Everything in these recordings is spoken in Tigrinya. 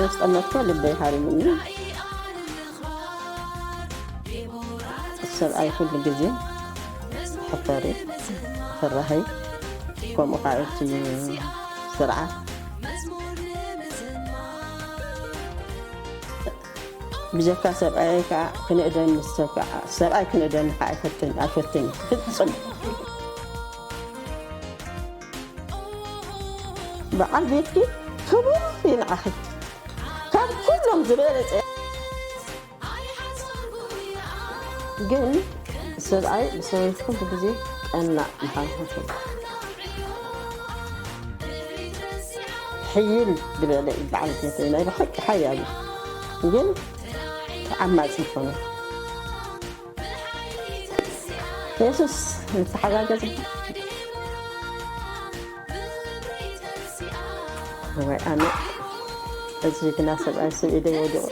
ዝጠመትኮ ልበይ ሃሪሙኒ። ሰብኣይ ኩሉ ግዜ ሕፈሪ፣ ፈራሂ፣ ከምኡ ከዓ እቲ ስርዓት። ብጀካ ሰብኣይ ከዓ ክንእደኒ ሰብ ከዓ፣ ሰብኣይ ክንእደኒ ከዓ ኣይፈትን፣ ኣይፈትን ፍጹም። በዓል ቤትኪ ክቡር እዩ ንዓኺ። ካብ ኩሎም ዝበለጸ። ግን ሰብኣይ ብሰበይቱ ኩሉ ግዜ ቀናእ ምዃን ይፈቱ። ሕይል ዝበለ እዩ በዓል ቤተይ፣ ናይ ብሓቂ ሓያል እዩ። ግን ተዓማጺ ይኾነ። የሱስ ንተሓጋገዝ። እዋይ ኣነ እዚ ግና ሰብኣይ ስም ኢደይ ወዲቑ።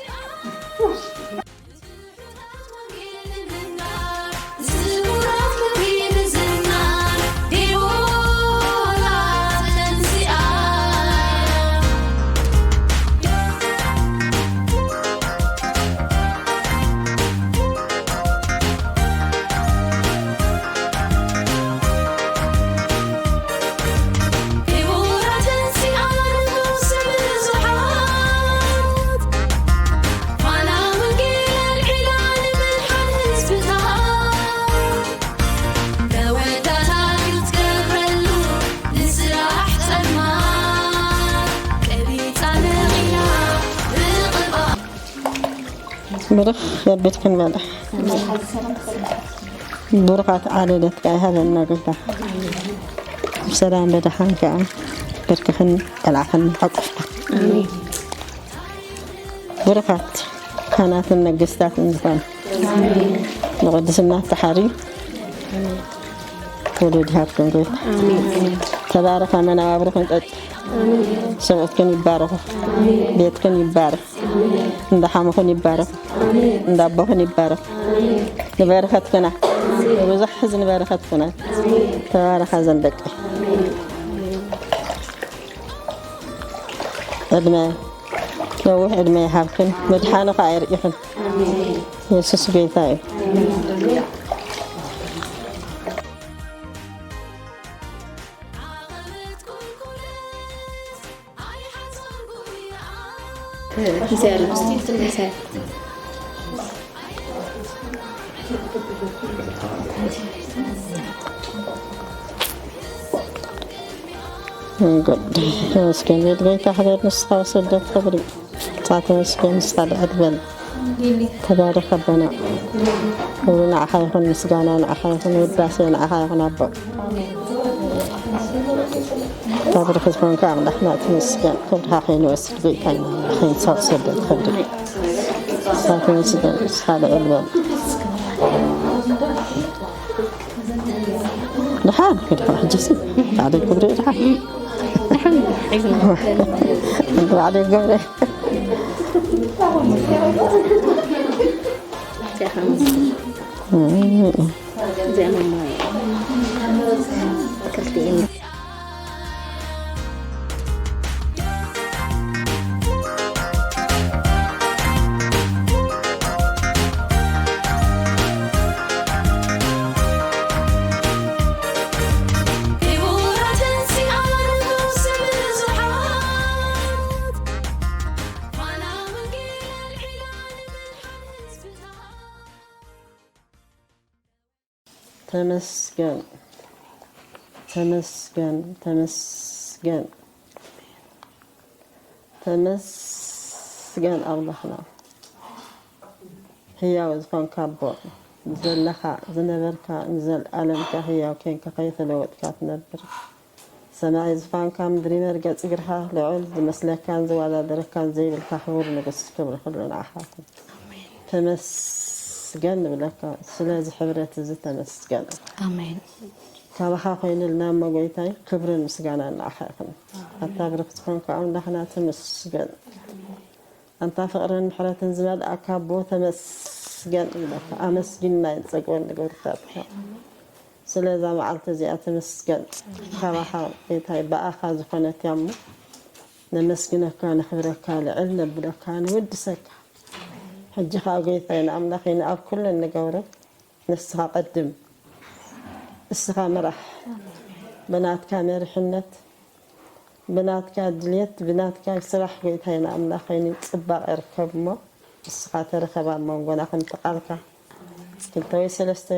ብሩኽ የቢልክን በላ። ብሩኻት ዓሌት ከኣ ይሃበና ጎይታ። ብሰላም በደሓን ከኣ በርክኽን ቆልዓኽን ሓቁፍካ። ብሩኻት ካህናትን ነገስታትን ዝኾኑ ንቅድስና ተሓርዩ ውሉድ ይሃብኩም ጎይታ። ተባረኻ መናባብርኽን ቀጽ ሰብኡትክን ይባረኹ። ቤትክን ይባረኽ። እንዳ ሓሙኽን ይባረኽ። እንዳ ኣቦኽን ይባረኽ። ንበረኸትክና ብዙሕ ሕዚ ንበረኸትክና። ተባረኻ ዘን ደቂ ዕድመ ነዊሕ ዕድመ ይሃብክን መድሓኒ ኸዓ የርእኽን። የሱስ ጎይታ እዩ። ተመስገን ቤት ጎይታ ክበር ንስኻ ስደት ክብሪ። ንስኻ ተመስገን ንስኻ ልዕል በል። ተባረኽ ኣቦና። ክብሪ ንዓኻ ይኹን፣ ምስጋና ንዓኻ ይኹን፣ ውዳሴ ንዓኻ ይኹን ኣቦ። ክብሪ ዝኾንካ ኣምላኽና ተመስገን። ክብርኻ ከይንወስድ ጎይታና ከይንሳቕ ሰደት ክብሪ። ንስኻ ተመስገን ንስኻ ልዕል በል። ደሓን ክድፋ ሕጅስ ባዕደይ ክብሪ ደሓን። ደሓን ሒዝና። ባዕደይ ክብሪ። እዚኣ ማማ እያ። እዚኣ ማማ እያ። ክልቲኤን። ተመስገን፣ ተመስገን፣ ተመስገን፣ ተመስገን ኣምላኽና። ህያው ዝኾንካ ኣቦ፣ ዘለኻ፣ ዝነበርካ፣ ንዘለኣለምካ ህያው ኬንካ ከይተለወጥካ ትነብር። ሰማይ ዝፋንካ፣ ምድሪ መርገጺ እግርኻ፣ ልዑል ዝመስለካን ዝወዳደረካን ዘይብልካ ክቡር ንጉስ፣ ክብሪ ኩሉ ንዓኻ ይኹን። ኣሜን። ተመስገን ንብለካ፣ ስለዚ ሕብረት እዚ ተመስገን። ኣሜን። ካባኻ ኮይኑልና እሞ ጎይታይ፣ ክብርን ምስጋናን ንዓኻ ይኹን። ኣታ ብርኽቲ ዝኾንካ ኣምላኽና ተመስገን። ኣንታ ፍቕርን ምሕረትን ዝመልኣካ ኣቦ ተመስገን ንብለካ። ኣመስጊንና ኣይንጸግበን ንገብርታትካ። ስለዛ መዓልቲ እዚኣ ተመስገን። ካባኻ ጎይታይ ብኣኻ ዝኾነት እያ እሞ ነመስግነካ፣ ነኽብረካ፣ ልዕል ነብለካ፣ ንውድሰካ። ሕጂ ኸኣ ጎይታይን ኣምላኸይን ኣብ ኩሉ እንገብሮ ንስኻ ቀድም፣ እስኻ ምራሕ። ብናትካ መሪሕነት፣ ብናትካ ድልየት፣ ብናትካ ስራሕ ጎይታይን ኣምላኸይን ጽባቐ ይርከብ እሞ ንስኻ ተረኸብ ኣብ መንጎና ከምቲ ቃልካ። ክልተ ወይ ሰለስተ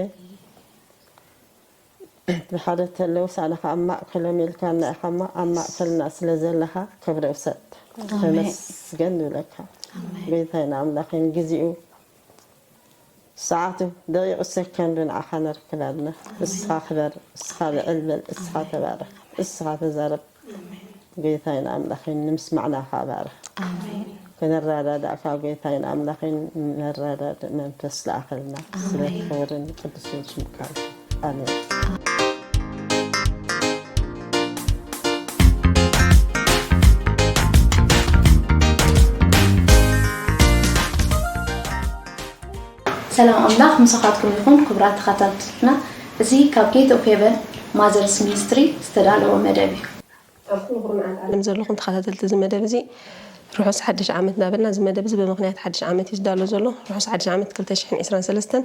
ብሓደ ተለዉ ሳእንኻ ኣብ ማእከሎም ኢልካና ኢኻ እሞ ኣብ ማእከልና ስለ ዘለኻ ክብሪ ውሰድ። ኣሜን። ተመስገን ንብለካ። ኣሜን። ጎይታይን ኣምላኸይን ግዜኡ ሰዓቱ ደቂቑ ሰከንዱ ንዓኻ ነርክብ ኣለና። ንስኻ ክበር፣ ንስኻ ልዕል በል፣ ንስኻ ተባረኽ፣ ንስኻ ተዛረብ። ጎይታይን ኣምላኸይን ንምስማዕና ኸኣ ባርኽ። ኣሜን። ክነረዳዳእ ከኣ ጎይታይን ኣምላኸይን ነረዳድእ መንፈስ ለኣኸልና። ስለ ኣሜን። ክቡርን ቅዱስን ሽምካ። ኣሜን። ሰላም ኣምላኽ ምሳኻትኩም ይኹን ክቡራት ተኸታተልትና። እዚ ካብ ጌት ኦፍ ሄቨን ማዘርስ ሚኒስትሪ ዝተዳለወ መደብ እዩ። ኣብ ኩሉ ኩርናዓት ዓለም ዘለኹም ተኸታተልቲ እዚ መደብ እዚ ርሑስ ሓድሽ ዓመት እናበልና፣ እዚ መደብ እዚ ብምኽንያት ሓድሽ ዓመት እዩ ዝዳሎ ዘሎ። ርሑስ ሓድሽ ዓመት ክልተ ሽሕን ዕስራን ሰለስተን።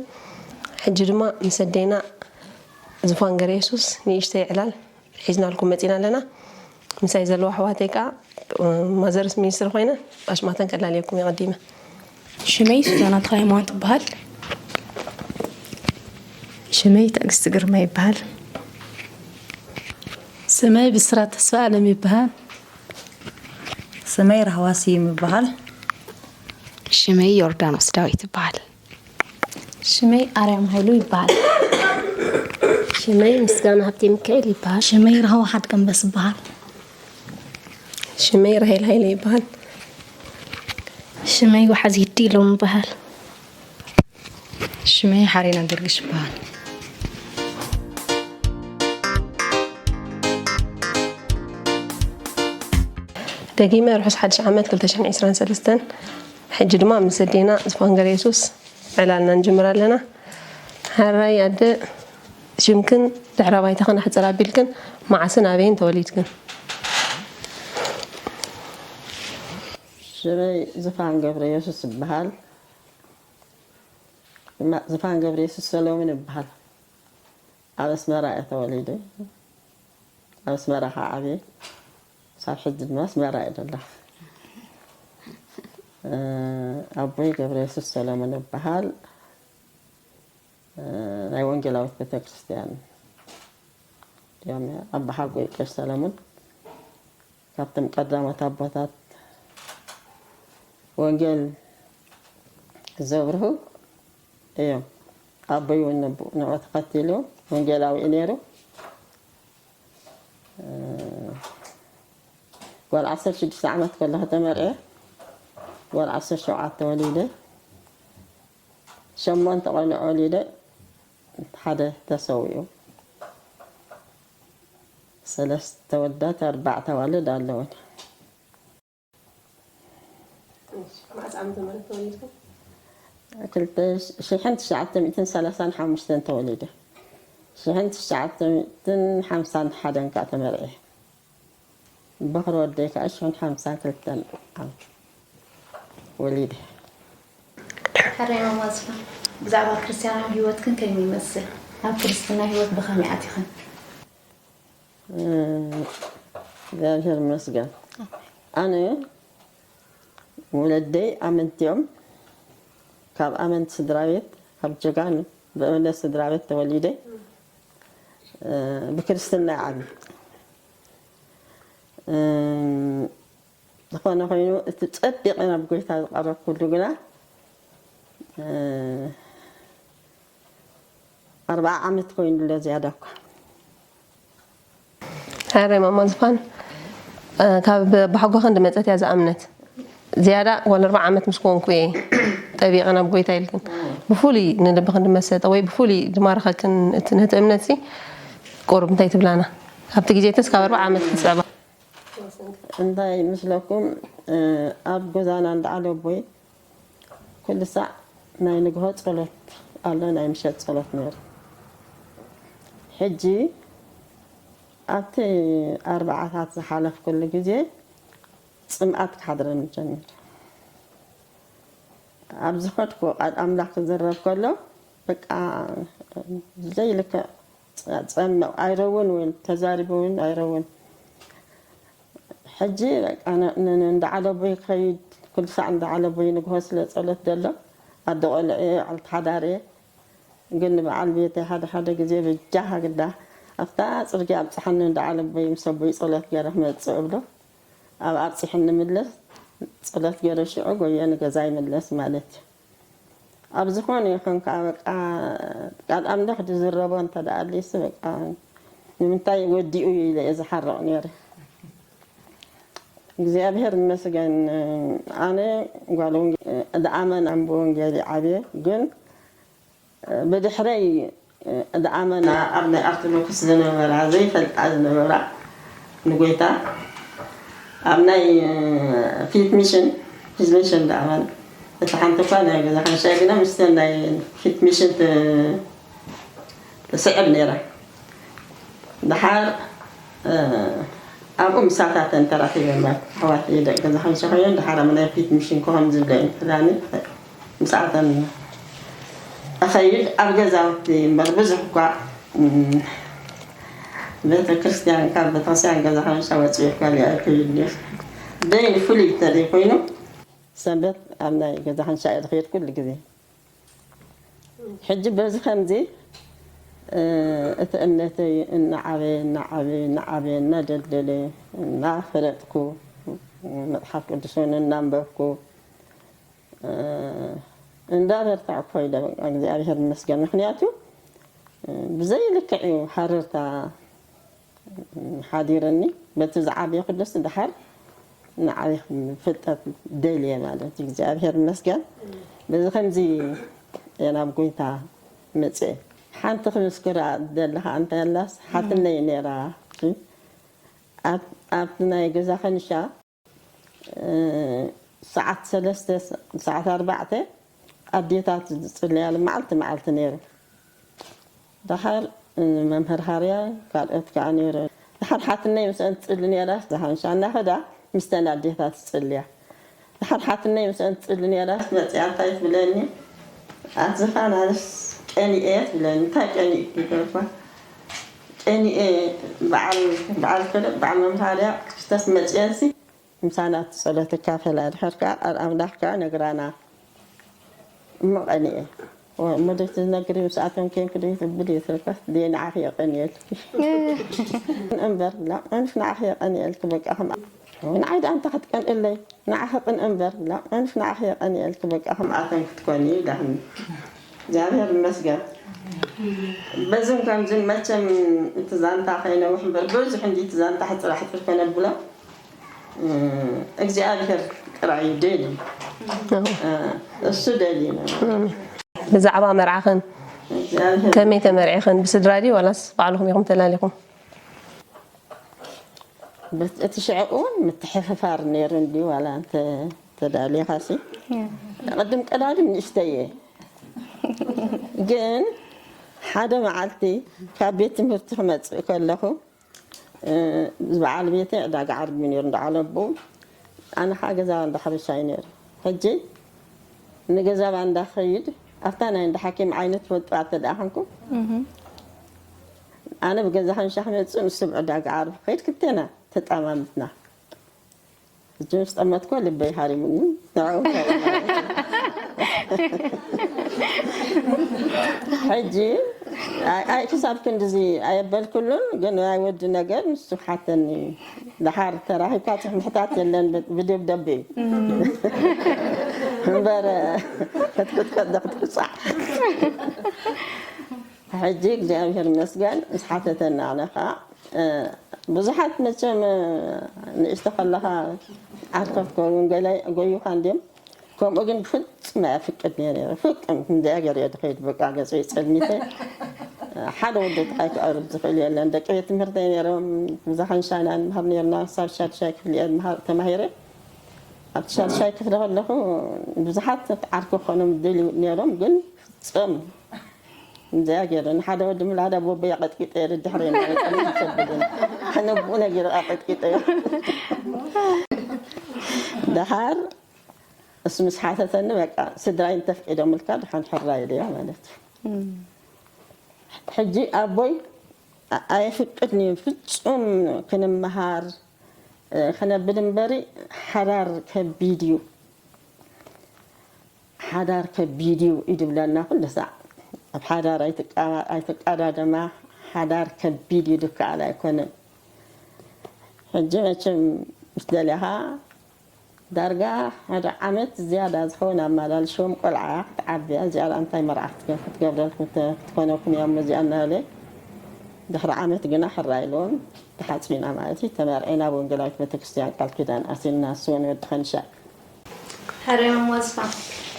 ሕጂ ድማ ምስ ኣዴና ዝፋን ገረየሱስ ንእሽተይ ዕላል ሒዝናልኩም መጺና ኣለና። ምሳይ ዘለዋ ኣሕዋተይ ከኣ ማዘርስ ሚኒስትሪ ኮይነን ኣሽማተን ከላልየኩም እየ ቀዲመ። ሽመይ ሱዛና ተኽለሃይማኖት እበሃል። ሽመይ ትዕግስቲ ግርማ ይበሃል። ስመይ ብስራት ተስፋ ኣለም ይበሃል። ስመይ ራህዋ ስዩም ይበሃል። ሽመይ ዮርዳኖስ ዳዊት ይበሃል። ሽመይ ኣርያም ሃይሉ ይበሃል። ሽመይ ምስጋና ሃብቴ ሚካኤል ይበሃል። ሽመይ ራህዋ ሓድቀንበስ ይበሃል። ሽመይ ራሄል ሃይለ ይበሃል። ሽመይ ወሓዚት ዲሎም ይበሃል። ሽመይ ሓሬና ገርግሽ ይበሃል። ደጊመ ርሑስ ሓድሽ ዓመት ክልተ ሽሕን ዕስራን ሰለስተን። ሕጂ ድማ ምስ ኣዴና ዝፋን ገረየሱስ ዕላልና ንጅምር ኣለና። ሕራይ ኣደ፣ ሽምክን ድሕረ ባይታኽን ኣሕጽር ኣቢልክን መዓስን ኣበይን ተወሊድክን? ሽመይ ዝፋን ገብረየሱስ ይበሃል። ማ-፣ ዝፋን ገብረየሱስ ሰሎምን ይበሃል። ኣብ ኣስመራ እየ ተወሊደ። ኣብ ኣስመራ ኸዓ ዓብየ። ሳብ ሕጂ ድማ ኣስመራ እየ ዘለኹ። እ፣ ኣቦይ ገብረየሱስ ሰሎሞን ይበሃል። እ፣ ናይ ወንጌላዊት ቤተክርስትያን እዮም። ኣቦሓጎይ ቀሽ ሰለሙን ካብቶም ቀዳሞት ኣቦታት ወንጌል ዘብርሁ እዮም። ኣቦይ እውን ንቡ-፣ ንዕኡ ተኸቲሉ ወንጌላዊ እዩ ነይሩ። እ፣ ጓል ዓሰርተ ሽዱሽተ ዓመት ከለኹ ተመርዕየ። ጓል ዓሰርተ ሸውዓተ ወሊደ። ሸሞንተ ቆልዑ ወሊደ፣ ሓደ ተሰዊኡ። ሰለስተ ወዳት ኣርባዕተ ኣዋልድ ኣለውን። እሺ፣ መዓስ ዓመተ ምህረት ተወሊድኩም? ክልተ ሽሕን ትሽዓተ ሚእትን ሰላሳን ሓሙሽተን ተወሊደ። ሽሕን ትሽዓተ ሚእትን ሓምሳን ሓደን ከኣ ተመርዕየ። በኹሪ ወደይ ከኣ ሽሕን ሓምሳን ክልተን ዓመት ወሊደ። ሕራይ ማማ ዝፋን፣ ብዛዕባ ክርስትያናዊ ህይወትክን ከመይ ይመስል? ናብ ክርስትና ህይወት ብኸመይ ኣቲኽን? እ፣ እግዚኣብሔር ይመስገን። ኣነ ወለደይ ኣመንቲ እዮም። ካብ ኣመንቲ ስድራ ቤት፣ ካብ ጀጋኑ ብእምነት ስድራ ቤት ተወሊደ። እ፣ ብክርስትና ይዓብየ። እ፣ ዝኾነ ኮይኑ፣ እቲ ጸቢቐ ናብ ጎይታ ዝቐረብኩሉ ግና፣ እ፣ ኣርብዓ ዓመት ኮይኑ ኣሎ ዝያዳ እኳ። ሕራይ ማማ ዝፋን፣ እ፣ ካብ ኣቦሓጎኽን ዝመጸት እያ እዛ እምነት። ዝያዳ ጓል ኣርብዓ ዓመት ምስ ኮንኩ እየ ጠቢቐ ናብ ጎይታ ኢልክን። ብፍሉይ ንልብኽን ዝመሰጠ ወይ ብፍሉይ ዝማረኸክን እቲ፣ ነቲ እምነትሲ ቁሩብ እንታይ ትብላና? ካብቲ ግዜትስ ካብ ኣርብዓ ዓመት ክስዕባ። እንታይ ይመስለኩም? እ፣ ኣብ ገዛና እንዳ ዓለቦይ ኩሉ ሳዕ ናይ ንግሆ ጸሎት ኣሎ፣ ናይ ምሸት ጸሎት ነይሩ። ሕጂ ኣብቲ ኣርብዓታት ዝሓለፍኩሉ ግዜ ጽምኣት ክሓድረኒ ጀሚሩ። ኣብ ዝኸድኩ ቃል ኣምላኽ ክዝረብ ከሎ በቃ ዘይልክዕ ጸምእ ኣይረውን እውን ተዛሪቡ እውን ኣይረውን። ሕጂ በቃ ን- ን- ን- እንዳ ዓለቦይ ክኸይድ ኩሉ ሳዕ እንዳ ዓለቦይ ንግሆ ስለ ጸሎት ደሎ ኣደ ቆልዐ ዓልቲ ሓዳር እየ። ግን ንበዓል ቤተይ ሓደ ሓደ ግዜ በጃኻ ግዳ ኣብታ ጽርግያ ኣብጽሓኒ እንዳ ዓለቦይ ምስ ኣቦይ ጸሎት ገይረ ክመጽእ እብሎ። ኣብ ኣብጺሐኒ ምለስ ጸሎት ገይረ ሽዑ ጎየ ንገዛ ይምለስ ማለት እዩ። ኣብ ዝኾነ ይኹን ከዓ በቃ ቃል ኣምላኽ ዝዝረቦ እንተ ደኣ ኣልዩሲ በቃ ንምንታይ ወዲኡ ኢለ እየ ዝሓርቕ ነይረ። እግዚኣብሔር ይመስገን። ኣነ ጓል ወንጌ- ዝኣመን ኣንብ ወንጌል ዓብየ ግን ብድሕረይ ዝኣመና ኣብ ናይ ኣርቶዶክስ ዝነበራ ዘይፈልጣ ዝነበራ ንጎይታ ኣብ ናይ ፊት ሚሽን ፊት ሚሽን ዝኣመን እቲ ሓንቲ እኳ ናይ ገዛ ሓንሻይ ግና ምስ ናይ ፊት ሚሽን ትስዕብ ነይራ። ደሓር ኣብኡ ምሳታተን ተራኺበ እምበር ኣሕዋት ደቂ ገዛ ሓንሻ ኮይነን ደሓር ኣብ ናይ ፊት ሚሽን ክኾን ዝብለ እዩ ክዳኒ ምሳኣተን እኸይድ ኣብ ገዛውቲ እምበር ብዙሕ እኳ ቤተ ክርስቲያን ካብ ቤተክርስትያን ገዛ ሓንሻ ወፅኡ ይኳል ኣይከይድ ደይን ፍሉይ ተዘይ ኮይኑ ሰንበት ኣብ ናይ ገዛ ሓንሻ እየ ዝኸይድ ኩሉ ግዜ። ሕጂ በዚ ከምዚ እቲ እምነተይ እናዓበየ እናዓበየ እናዓበየ እናደልደለ እናፈለጥኩ መፅሓፍ ቅዱስ እውን እናንበብኩ እንዳበርታዕኩ ኮይደ በቃ እግዚኣብሔር ይመስገን። ምክንያቱ ብዘይልክዕ እዩ ሃረርታ ሓዲርኒ በቲ ዝዓበየ ክደስ ድሓር ንዓይ ፍልጠት ደልየ ማለት እዩ እግዚኣብሔር ይመስገን። በዚ ከምዚ እየ ናብ ጎይታ መፅአ። ሓንቲ ክምስክራ ዘለካ እንታይ ኣላስ ሓትነይ ነይራ ኣብቲ ናይ ገዛ ከንሻ ሰዓት ሰለስተ ሰዓት ኣርባዕተ ኣዴታት ዝፅለያሉ መዓልቲ መዓልቲ ነይሩ። ደሓር መምህር ሃርያ ካልኦት ከዓ ነይሩ። ደሓር ሓትነይ ምስአን ትፅሊ ነይራስ ዝሓንሻ እናኸዳ ምስተን ኣዴታት ትፅልያ። ደሓር ሓትነይ ምስአን ትፅሊ ነይራስ መፅያ እንታይ ትብለኒ ኣዝኻ ናንስ ቀኒኤ ትብለኒ። እንታይ ቀኒእኪ ይበልኳ ቀኒኤ በዓል በዓል ፈለጥ በዓል መምህር ሃርያ ክስተስ መፅየንሲ ምሳና እቲ ጸሎት እካፈላ ድሕር ከኣ ቃል ኣምላኽ ከኣ ነግራና እሞ ቀኒኤ። እሞ ዶ ትነግሪ ምስኣቶም ኬንክ ዶ ትብል እየ ትልካ ድየ ንዓኺ የቀንየልኪ እምበር ብላ ኣንስ ንዓኺ የቀንየልኪ በቃ ከም ንዓይ ደኣ እንተ ክትቀንእለይ ንዓኺ ቅንእ እምበር ብላ ኣንስ ንዓኺ የቀንየልኪ በቃ ከምኣቶም ክትኮኒ ይብላኒ እግዚኣብሔር ይመስገን። በዝን ከምዝን መቸም እቲ ዛንታ ከይነውሕ እምበር ብዙሕ እንዲ እቲ ዛንታ ሕፅር ኣሕፅር ከነብሎ እግዚኣብሔር ጥራይ ደሊ እሱ ደሊ ነው። ብዛዕባ መርዓኽን እግዚኣብሔር ከመይ ተመርዒኽን ብስድራ ድዩ ዋላስ ባዕልኹም ኢኹም ተላሊኹም? እቲ ሽዑ እውን ምትሕፍፋር ነይሩ እንዲ ዋላ እንተ ተዳሊኻሲ ቅድም ቀዳድም ንእሽተየ ግን ሓደ መዓልቲ ካብ ቤት ትምህርቲ ክመፅእ ከለኹ በዓል ቤተይ ዕዳጋ ዓርቢ ነይሩ እንዳ ዓለቡ ኣነ ከዓ ገዛ እንዳ ሓበሻ እዩ ነይሩ ሕጂ ንገዛ ባንዳ ክኸይድ ኣብታ ናይ እንዳ ሓኪም ዓይነት ወጥራት ተደኣ ኮንኩ ኣነ ብገዛ ሓንሻ ክመፅእ ንሱ ብዕዳጋ ዓርቢ ክኸይድ ክልቴና ተጣማምትና ሕጂ ምስ ጠመትኮ ልበይ ሃሪሙኒ ንዕኡ እንታይ ማለት እዩ? ሕጂ ኣይ ክሳብ ክንድዚ ኣየበልኩሉን ግን ናይ ወዲ ነገር ንሱ ሓተኒ ደሓር ተራኺብካ ጽሕ ምሕታት የለን ብደብደብ እዩ እምበር ክትቅጥቀጥ ዶ ክትቅጻዕ ሕጂ እግዚኣብሔር ይመስገን ምስ ሓተተና ኣነ ከዓ ብዙሓት መቸም ንእሽቶ ከለኻ ዓርከ ክትከውን ገለ ጎዩኻ እንድዮም ከምኡ ግን ብፍጹም ኣየፍቅድ እየ ነይረ ፍቅም እንዲኣ ገለ እየ ድኸይድ በቃ ገፀይ ፀልሚተ ሓደ ወዲ ጥራይ ክቐርብ ዝኽእል የለን ደቂ ቤት ትምህርተይ ነይሮም ብዛሓን ሻና ንመሃር ነርና ክሳብ ሻድሻይ ክፍሊ እየ ተማሂረ ኣብቲ ሻድሻይ ክፍሊ ከለኹ ብዙሓት ዓርኪ ክኾኖም ዝደልዩ ነይሮም ግን ፍጹም እንዚኣ ገይረ ንሓደ ወዲ ምላዳ ቦቦ የቐጥቂጠ የለ ድሕሪ የናበጠ ሰብልን ኣነ ብኡ ነጊረ ኣቐጥቂጠ ደሓር እሱ ምስ ሓተተኒ፣ በቃ ስድራይ እንተፍቂዶምልካ ድሓን ሕራይ ኢለዮ ማለት እዩ። ሕጂ ኣቦይ ኣ-፣ ኣየፍቅድን እዩ ፍጹም ክንመሃር፣ እ፣ ክነብል እምበሪ፣ ሓዳር ከቢድ እዩ፣ ሓዳር ከቢድ እዩ ይድብለና ኩሉ ሳዕ። ኣብ ሓዳር ኣይትቃ-፣ ኣይትቃዳደማ፣ ሓዳር ከቢድ እዩ፣ ድከኣል ኣይኮነን። ሕጂ መቸም ምስ ደሊኻ ዳርጋ ሓደ ዓመት ዝያዳ ዝኸውን ኣመላልሽዎም ቆልዓ ክትዓብያ ዝያዳ እንታይ መርዓ ክትገ-፣ ክትገብረልኩም ተ-፣ ክትኮነኩም እዮም እዚኣ እናበለ ድሕሪ ዓመት ግና ሕራ ኢልዎም ተሓጺና ማለት እዩ። ተመርዒና ብወንጌላዊት ቤተክርስትያን ቃል ኪዳን ኣሲልና ንሱ እውን ወዲ ከንሻ። ሕራይ ማማ ዝፋ፣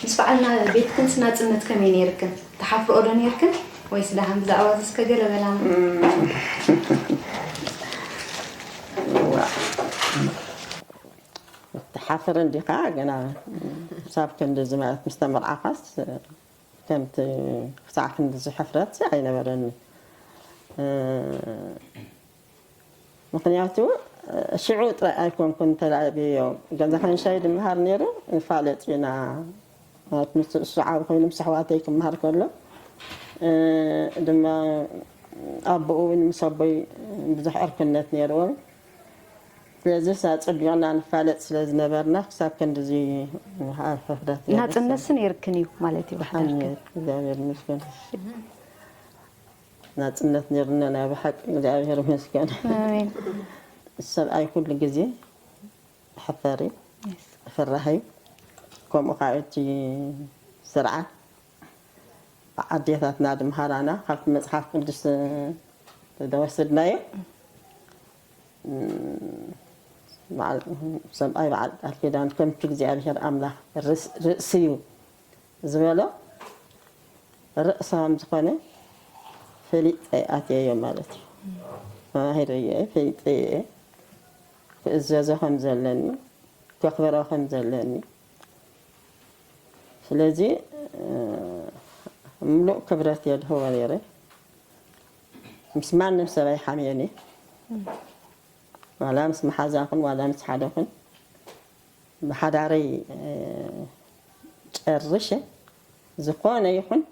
ምስ በዓልና ቤትክንስ ናጽነት ከመይ ነይርክን? ትሓፍርኦ ዶ ነይርክን? ወይስ ደሓን ብዛዕባ እዚ እስከ ገለ በላና። እዋ። ትሓፍር እንዲኻ ገና ክሳብ ክንድዚ ማለት ምስ ተመርዓኻስ ከምቲ ክሳዕ ክንድዚ ሕፍረት ኣይነበረኒ። እ፣ ምኽንያቱ፣ እ፣ ሽዑ ጥራይ ኣይኮንኩን ተላዕብዮ። ገዛ ሓንሻይ ድምሃር ነይሩ፣ ንፋለጥ ኢና። ማለት ምስ እሱ ዓቢ ኮይኑ ምስ ኣሕዋተይ ክምሃር ከሎ፣ እ፣ ድማ ኣቦኡ እውን ምስ ኣቦይ ብዙሕ ዕርክነት ነይርዎም። ስለዚ፣ ሳ-፣ ጸቢቕና ንፋለጥ ስለ ዝነበርና፣ ክሳብ ክንድዚ ኣብ ሕፍረት ናጽነትሲ ነይርክን እዩ ማለት እዩ፣ ደሓን ብሓዳርክን? ነይሩ፣ እግዚኣብሔር ይመስገን። ናጽነት ነይሩና፣ ናይ ብሓቂ እግዚኣብሔር ይመስገን። ኣሜን። ሰብኣይ ኩሉ ግዜ ሕፈሪ፣ የስ። ፈራሂ፣ ከምኡ ከዓ እቲ ስርዓት ኣዴታትና ድምሃራና ካብቲ መጽሓፍ ቅዱስ ተወሰድናዮ። እም፣ በዓል፣ ሰብኣይ በዓል ቃል ኪዳን ከምቲ እግዚኣብሔር ኣምላኽ ርስ-፣ ርእሲ እዩ ዝበሎ ርእሲ ከም ዝኾነ ፈሊጠ ኣትየዮ ማለት እዩ። ተማሂረዮ እየ፣ ፈሊጠዮ እየ። ክእዘዞ ከም ዘለኒ፣ ከኽብሮ ከም ዘለኒ። ስለዚ፣ እ፣ ምሉእ ክብረት እየ ዝህቦ ነይረ። ምስ ማንም ሰብ ኣይሓምየን እየ። ዋላ ምስ መሓዛ ኹን፣ ዋላ ምስ ሓደ ኹን፣ ብሓዳረይ፣ እ፣ ጨርሸ ዝኾነ ይኹን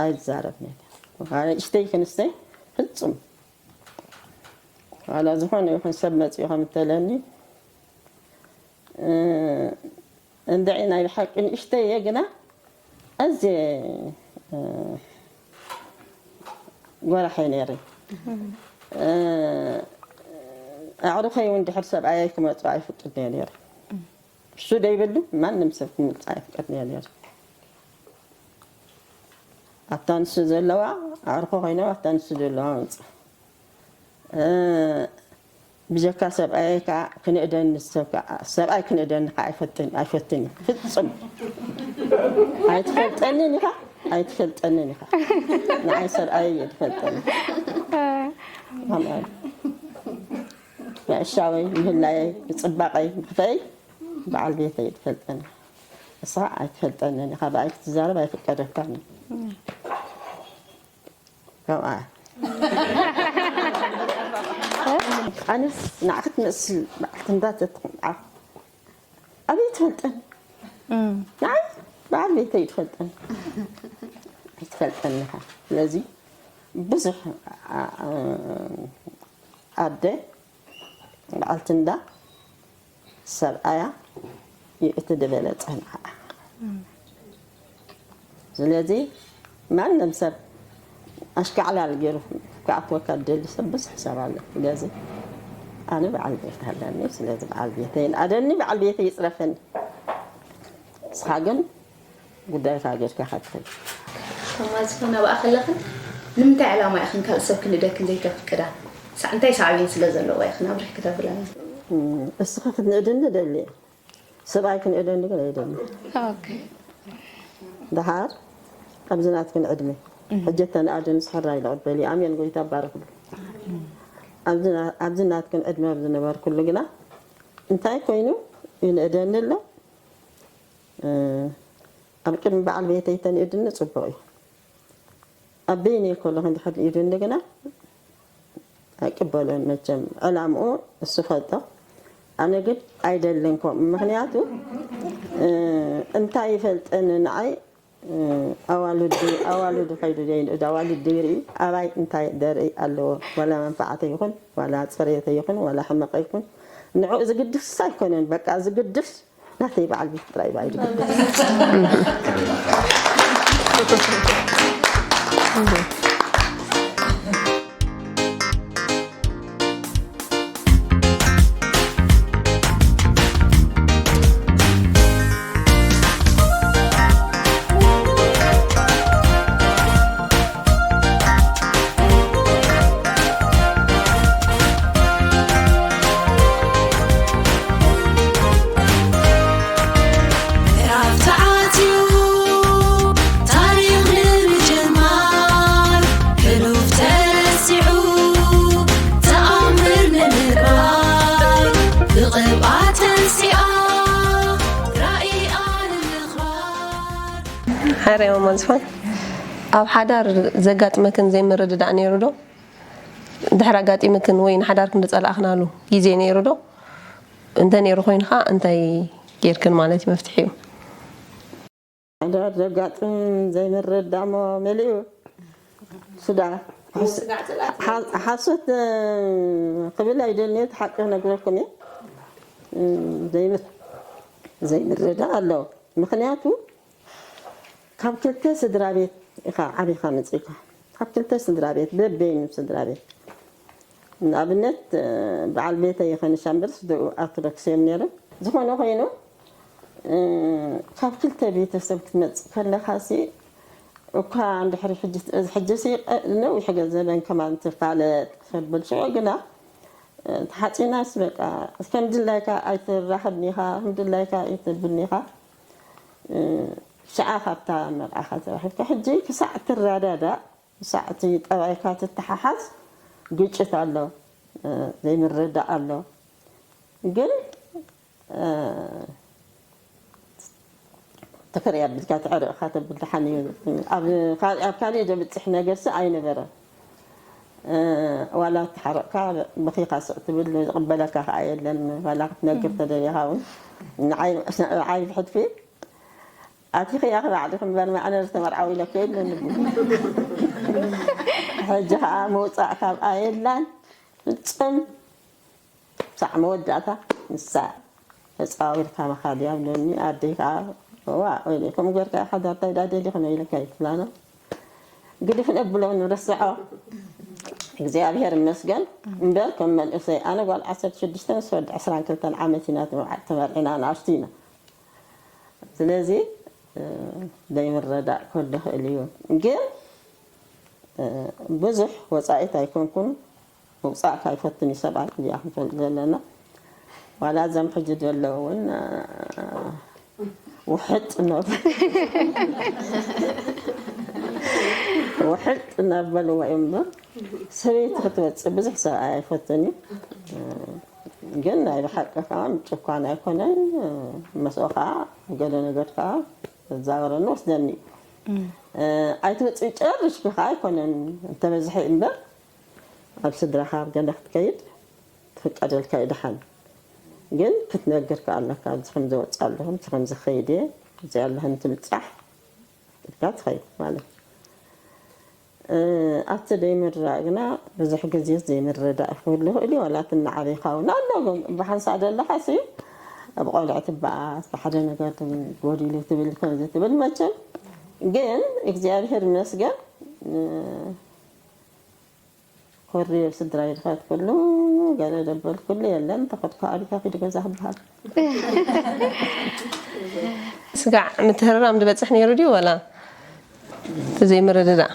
ኣይዛረብን እየ። ዋላ ንእሽተይ ክንስተይ ፍጹም። ዋላ ዝኾነ ይኹን ሰብ መጺኡ ከም እተለኒ፣ እ፣ እንድዒ ናይ ብሓቂ ንእሽተይ እየ፣ ግና ኣዝየ፣ እ፣ ጎራሕ እየ ነይረ። እ፣ ኣዕሩኸይ እውን ድሕሪ ሰብኣየይ ክመጹ ኣይፍቅድን እየ ነይረ። እሱ ደይብሉ ማንም ሰብ ክመጽእ ኣይፍቀድን እየ ነይረ። ኣብታ ንሱ ዘለዋ ኣዕሩኸ ኮይኖም ኣብታ ንሱ ዘለዋ መጽእ። እ፣ ብጀካ ሰብኣየይ ከዓ ክንእደኒ ሰብ ከዓ፣ ሰብኣይ ክንእደኒ ከዓ ኣይፈትን፣ ኣይፈትን እዩ። ፍጹም። ኣይትፈልጠንን ኢኻ፣ ኣይትፈልጠንን ኢኻ። ንዓይ ሰብኣየይ እዩ ዝፈልጠኒ። ከምኣ እዩ። ንዕሻወይ፣ ምህላየይ፣ ብጽባቐይ፣ ብኽፍአይ በዓል ቤተይ እዩ ዝፈልጠኒ። ንስኻ ኣይትፈልጠንን ኢኻ፣ ብኣይ ክትዛረብ ኣይፍቀደካን እዩ። ከምኣ። ኣነስ ንዓኺ ትመስል በዓልቲ እንዳ ተትኹን ዓኽ-፣ ኣበይ ትፈልጠኒ? እም። ንዓይ በዓል ቤተይ ትፈልጠኒ። ኣይትፈልጠኒ ኢኻ። ስለዚ ብዙሕ ኣ-፣ ኣ-፣ ኣደ በዓልቲ እንዳ ሰብኣያ እዩ እቲ ዝበለጸ ንዓኣ። ስለዚ ማንም ሰብ ኣሽካዕላል ገይሩ ክኣትወካ ዝደሊ ሰብ ብዙሕ ሰብ ኣሎ። ስለዚ ኣነ በዓል ቤት ኣለኒ። ስለዚ በዓል ቤተይ ይንኣደኒ፣ በዓል ቤተይ ይጽረፈኒ። ንስኻ ግን ጉዳይካ ጌርካ ኢኻ ትኸይድ። ከማዚ ኮን ኣብኣ ከለኽን ንምንታይ ዕላማ ኢኽን ካልእ ሰብ ክንእደክን ዘይተፍቅዳ? ሳዕ-፣ እንታይ ሳዕቤን ስለ ዘለዋ ኢኽን ኣብሪኽኪ ተብለኒ? እም፣ እስኺ ክትንእድኒ ደሊ እየ። ሰብኣይ ክንእደኒ ግን ኣይደልን። ኦኬ። ደሓር ኣብዚ ናትክን ዕድመ እም። ሕጂ እተን ኣደ ምስ ሕራይ ልቕበል እዩ። ኣሜን፣ ጎይታ ባርኽሉ። ኣብዚ ና-፣ ኣብዚ ናትክን ዕድመ ኣብ ዝነበርኩሉ ግና እንታይ ኮይኑ ይንእደኒ ኣሎ? እ፣ ኣብ ቅድሚ በዓል ቤተይ ተንእድኒ ጽቡቕ እዩ። ኣብ በይነይ ከለኹ እንድሕር ንእድኒ ግና ኣይቅበሎን። መቸም ዕላምኡ እሱ ፈልጦ። ኣነ ግን ኣይደልን ከምኡ። ምኽንያቱ፣ እ፣ እንታይ ይፈልጠኒ ንዓይ፣ እ፣ ኣዋልዱ፣ ኣዋልዱ ከይዱ ዘይንእድ ኣዋልዱ ይርኢ፣ ኣባይ እንታይ ደርኢ ኣለዎ? ዋላ መንፈዓተይ ይኹን፣ ዋላ ጽሬተይ ይኹን፣ ዋላ ሕመቐይ ይኹን፣ ንዕኡ ዝግድስ ኣይኮነን። በቃ ዝግድስ ናተይ በዓል ቤት ጥራይ እዩ ዝግድስ። ምዕራፍ ተዓትዩ ታሪኽ ንምጅማር፣ ሕሉፍ ተረሲዑ ተኣምር ንምግባር፣ ብቕብኣ ተንሲኣ ራኢኣ ንምኽባር። ሓረይ ማማ ዝፋን፣ ኣብ ሓዳር ዘጋጥመክን ዘይምርድዳእ ነይሩ ዶ? ድሕሪ ኣጋጢምክን ወይ ንሓዳርክን ዝጸላእክናሉ ግዜ ነይሩ ዶ? እንተ ነይሩ ኮይኑ ኸኣ እንታይ ጌርክን ማለት እዩ መፍትሒኡ? ሓዳር ዘጋጥም ዘይምርድዳእ እሞ መሊኡ ስዳ ሓሶት ክብል ኣይደልን እየ፣ እቲ ሓቂ ክነግረኩም እየ። ዘይምርድዳእ ኣሎ። ምኽንያቱ ካብ ክልተ ስድራ ቤት ኢኻ ዓቢኻ መጺእካ፣ ካብ ክልተ ስድራ ቤት፣ በበይኑ ስድራ ቤት። ንኣብነት በዓል ቤተይ ይኸንሻ እምበር ስድርኡ ኣርቶዶክስ እዮም ነይሮም። ዝኾነ ኮይኑ ካብ ክልተ ቤተሰብ ክትመጽእ ከለኻሲ እኳ እንድሕሪ ሕጂ ሕጂሲ ነዊሕ ገ ዘበን ከማን ትፋለጥ ክብል ሽዑ ግና ተሓጺናስ በቃ ከም ድላይካ ኣይትራኸብን ኢኻ፣ ከም ድላይካ ኣይትብልን ኢኻ። ሽዓ ካብታ መርዓኻ ተራኺብካ ሕጂ ክሳዕ ትረዳዳእ ክሳዕ እቲ ጠባይካ ትተሓሓዝ ግጭት ኣሎ፣ ዘይምርድዳእ ኣሎ። ግን ትኽሪ ኣቢልካ ተዕርቕካ ተብል ደሓን እዩ። ኣብ ካሊእ ዘብፅሕ ነገርሲ ኣይነበረን። ዋላ ተሓረቕካ ብኺኻ ስቕ ትብል ዝቕበለካ ከዓ የለን። ዋላ ክትነግር ተደሊኻ እውን ንዓይ ብሕልፊ ኣቲ ኸያ ክባዕዲ ክንበር ማዕነ ዝተመርዓው ኢለከ የለን። ሕጂ ከዓ ምውፃእ ካብኣ የላን ፍፁም። ሳዕ መወዳእታ ንሳ ተፃዊርካ መኻድ እያ ብለኒ። ኣደይ ከዓ ዋ ወይለይ ከምኡ ገርካ ሓዳር እንታይ ደኣ ደሊኹም ኢለካ ይትብላና ግድፍ ነብሎ ንረስዖ። እግዚኣብሔር ይመስገን እምበር ከም መንእሰይ ኣነ ጓል ዓሰርተ ሽዱሽተ ምስ ወዲ ዕስራን ክልተን ዓመት ኢና ተመርዒና ንኣሽቱ ኢና። ስለዚ ዘይምረዳእ ክህሉ ይኽእል እዩ። ግን ብዙሕ ወፃኢት ኣይኮንኩን። ምውፃእ ካይፈትን እዩ ሰብኣይ እዚኣ ክንፈልጥ ዘለና። ዋላ እዞም ሕጂ ዘለዉ እውን ውሕጥ እናበሉ ውሕጥ እናበልዎ እዮም እምበር ሰበይቲ ክትወፅእ ብዙሕ ሰብኣይ ኣይፈትን እዩ። ግን ናይ ብሓቂ ከዓ ጭኳን ኣይኮነን። መስኦ ከዓ ገለ ነገር ከዓ ዛወረኒ ወስደኒ እዩ። ኣይትወፅኢ ጨርሽኪ ከዓ ኣይኮነን እንተበዝሐ እምበር ኣብ ስድራኻ ኣብ ገለ ክትከይድ ትፍቀደልካ እዩ ደሓን። ግን ክትነግር ከዓ ኣለካ እዚ ከም ዝወፅእ ኣለኹ እዚ ከም ዝኸይድ እየ እዚ ኣለኽን ትብፃሕ ኢልካ ትኸይድ ማለት እዩ። ኣብቲ ዘይምርዳእ ግና ብዙሕ ግዜ ዘይምርዳእ ክህሉ ይኽእል እዩ። ዋላ እቲ እናዓበይካ እውን ኣሎ ግን ብሓንሳእ ዘለኻሲ ብቆልዑ ትበኣስ ብሓደ ነገር ጎዲሉ ትብል ከምዚ ትብል መቸም ግን እግዚኣብሔር ይመስገን ኮሪ ስድራይ ድኸድኩሉ ገለ ደበልኩሉ የለን ተኸድኩ ኣቢካ ኪዲ ገዛ ክበሃል። ስጋዕ ምትህርራም ዝበፅሕ ነይሩ ድዩ ዋላ እቲ ዘይምርድዳእ?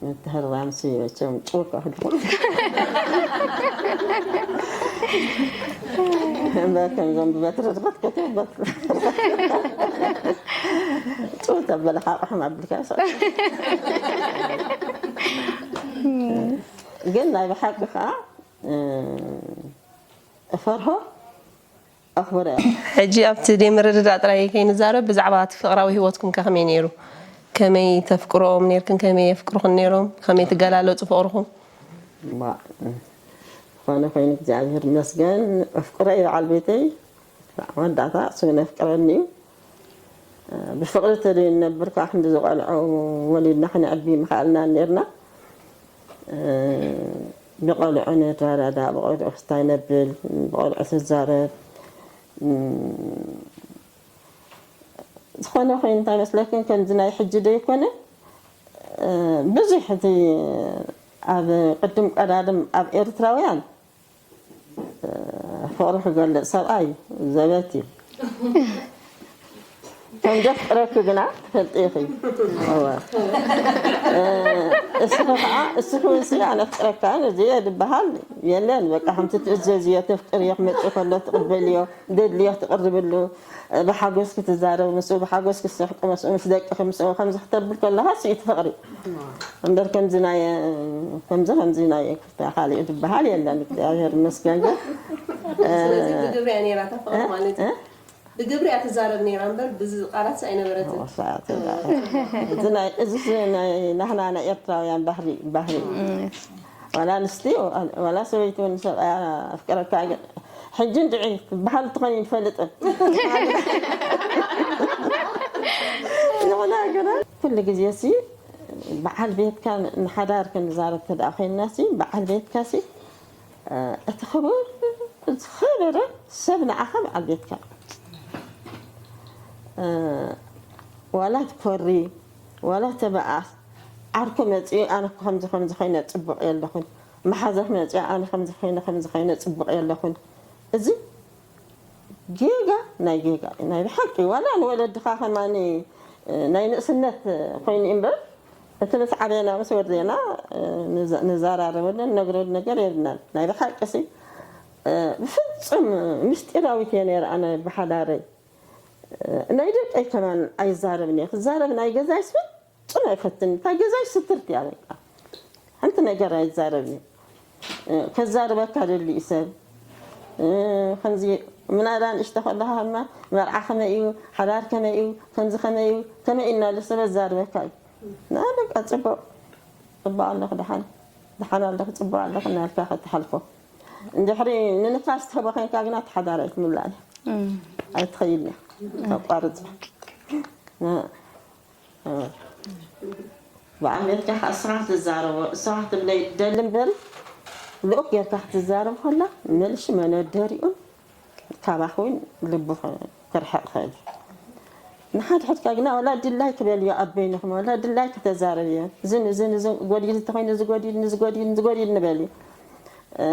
ምትህርራም ሲ መቸም ጭውር ከፍልኩም እምበር ከምዞም ብበትሪ ዝኸትኩት በትሪ ጭው ተበለ ሓቕሕም ኣቢልካ ግን ናይ ብሓቂ ከዓ እፈርሆ ኣኽብረ እያ። ሕጂ ኣብቲ ደይ ምርድዳእ ጥራይ ከይንዛረብ ብዛዕባ እቲ ፍቕራዊ ህይወትኩም ከ ከመይ ነይሩ? ከመይ ተፍቅሮኦም ነይርክን ከመይ የፍቅሩኽን ነይሮም? ከመይ ትገላለጹ ፍቕርኹም? ዝኾነ ኮይኑ እግዚኣብሔር ይመስገን። ኣፍቅሮ እዩ በዓል ቤተይ። መወዳእታ እሱ ነፍቅረኒ እዩ። ብፍቕሪ ተደይ ንነብር ከዓ ክንዲ ዝቆልዑ ወሊድና ክነዕቢ ምኽኣልና ነርና። ብቆልዑ ንረዳዳ፣ ብቆልዑ ክስታይ ነብል፣ ብቆልዑ ትዛረብ። ዝኾነ ኮይኑ እንታይ መስለክን ከምዚ ናይ ሕጂ ዶ ይኮነ ብዙሕ እቲ ኣብ ቅድም ቀዳድም ኣብ ኤርትራውያን ፍቕሪ ክገልጽ ሰብኣይ ዘበት እዩ። ከም ዘፍቅረኪ ግና ትፈልጢ ኢኺ። እወ። እስኺ ከዓ፣ እስኺ እውን ሲ ኣነ ኣፍቅረካ እዚ እየ ዝበሃል የለን። በቃ ከምቲ ትእዘዝዮ፣ ተፍቅርዮ፣ ክመጽእ ከሎ ትቕበልዮ፣ ደድልዮ ትቕርብሉ፣ ብሓጎስ ክትዛረብ ምስኡ፣ ብሓጎስ ክትስሕቂ ምስኡ፣ ምስ ደቅኺ ምስኡ ከምዚ ክተብል ከለኻ ሲ እቲ ፍቕሪ። እምበር ከምዚ ናይ፣ ከምዚ፣ ከምዚ ናይ ካልእ ዝበሃል የለን። እግዚኣብሔር ይመስገን ግን፣ ስለዚ ብግብሪ እያ ነይራ እታ ፍቕሪ ማለት እዩ። እ? ብግብሪ እያ ትዛረብ ነይራ እምበር ብዚ ቃላት ኣይነበረትን። ወሳት። እዚ ናይ፣ እዚ ናይ ናህና ናይ ኤርትራውያን ባህሪ፣ ባህሪ እዩ። ዋላ ኣንስቲ፣ ዋላ ሰበይቲ እውን ሰብኣያ ኣፍቅረካ ግን ሕጂ እንድዒ ትበሃል ትኾን ይፈልጥን። ንሕና ግና ኩሉ ግዜ ሲ በዓል ቤትካ ንሓዳር ክንዛረብ ተደኣ ኮይንና ሲ በዓል ቤትካ ሲ እቲ ክቡር ዝኸበረ ሰብ ንዓኻ በዓል ቤትካ። ዋላ ትኮሪ፣ ዋላ ተበኣስ፣ ዓርኩ መጺኡ ኣነ እኮ ከምዚ ከምዚ ኮይነ ጽቡቕ የለኹን፣ መሓዛኽ መጺኡ ኣነ ከምዚ ኮይነ ከምዚ ኮይነ ጽቡቕ የለኹን። እዚ ጌጋ ናይ ጌጋ እዩ። ናይ ብሓቂ ዋላ ንወለድኻ ከማኒ ናይ ንእስነት ኮይኑ እምበር እቲ ምስ ዓበና ምስ ወደና ንዘ-፣ ንዘራረበሉ ንነግረሉ ነገር የብልናን። ናይ ብሓቂ ሲ ብፍጹም ምስጢራዊት እየ ነይረ ኣነ ብሓዳረይ። ናይ ደቀይ ከማን ኣይዛረብን እየ። ክዛረብ ናይ ገዛይስ ፍጹም ኣይፈትን። እታ ገዛይ ስትርቲ እያ በቃ። ሓንቲ ነገር ኣይዛረብን እየ። ከዛርበካ ደሊ እዩ ሰብ። ከምዚ ምናዳ ንእሽቶ ከለኻ ድማ መርዓ ከመይ እዩ፣ ሓዳር ከመይ እዩ፣ ከምዚ ከመይ እዩ፣ ከመይ እዩ እናለ ሰብ ኣዛርበካ እዩ። ና በቃ ጽቡቕ፣ ጽቡቕ ኣለኹ፣ ደሓን፣ ደሓን ኣለኹ፣ ጽቡቕ ኣለኹ እናልካ ከተሓልፎ። እንድሕሪ ንንፋስ ትህቦ ኮይንካ ግና እቲ ሓዳር ኣይትምላእን እያ። እም። ኣይትኸይድን እያ። ተቋርጽ። ና፣ እ፣ ብዓል ቤትካ ከዓ እስኻ ክትዛረቦ፣ እሷ ክትብለይ ትደሊ እምበር፣ ልኡኽ ጌርካ ክትዛረብ ከላ፣ መልሺ መነደሪኡን ካባኺ እውን ልቡ ክርሕቕ ይኽእል እዩ። ንሓድሕድካ ግና፣ ዋላ ድላይኪ በልዮ ኣብ በይንኹም፣ ዋላ ድላይኪ ተዛረብዮ። እዝን፣ እዝን፣ እዝን ጎዲሉ እንተኾይኑ፣ እዚ ጎዲሉ፣ እዚ ጎዲሉ፣ እዚ ጎዲሉ ንበልዮ። እ፣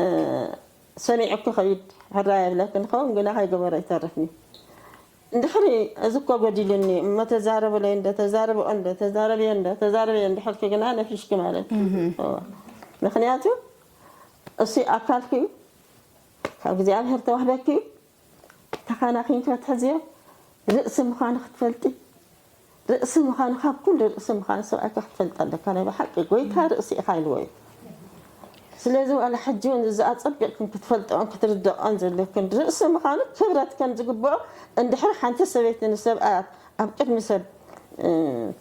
ሰሚዑ ክኸይድ ሕራይ የብለክን ክኸውን፣ ግና ከይገበሮ ኣይተርፍን እዩ። እንድሕሪ፣ እዚ እኮ ጎዲሉኒ እሞ ተዛረብለይ እንዶ፣ ተዛረብኦ እንዶ፣ ተዛረብዮ እንዶ፣ ተዛረብዮ እንድሕርኪ ግና ነፊሽኪ ማለት እዩ። እም። እዎ። ምኽንያቱ፣ እሱ ኣካልኪ እዩ፣ ካብ እግዚኣብሔር ተዋህበኪ እዩ። ተኸናኺንኪ ክትሕዝዮ፣ ርእሲ ምዃኑ ክትፈልጢ፣ ርእሲ ምዃኑ፣ ካብ ኩሉ ርእሲ ምዃኑ ሰብኣይካ ክትፈልጥ ኣለካ። ናይ ብሓቂ ጎይታ ርእሲ ኢኻ ኢልዎ እዩ። ስለዚ ዋላ ሕጂ እውን እዚ ኣጸቢቕክን ክትፈልጥኦን ክትርድኦን ዘለክን ርእሲ ምዃኑ ክብረት ከም ዝግብኦ፣ እንድሕሪ ሓንቲ ሰበይቲ ንሰብኣያ ኣብ ቅድሚ ሰብ፣ እ፣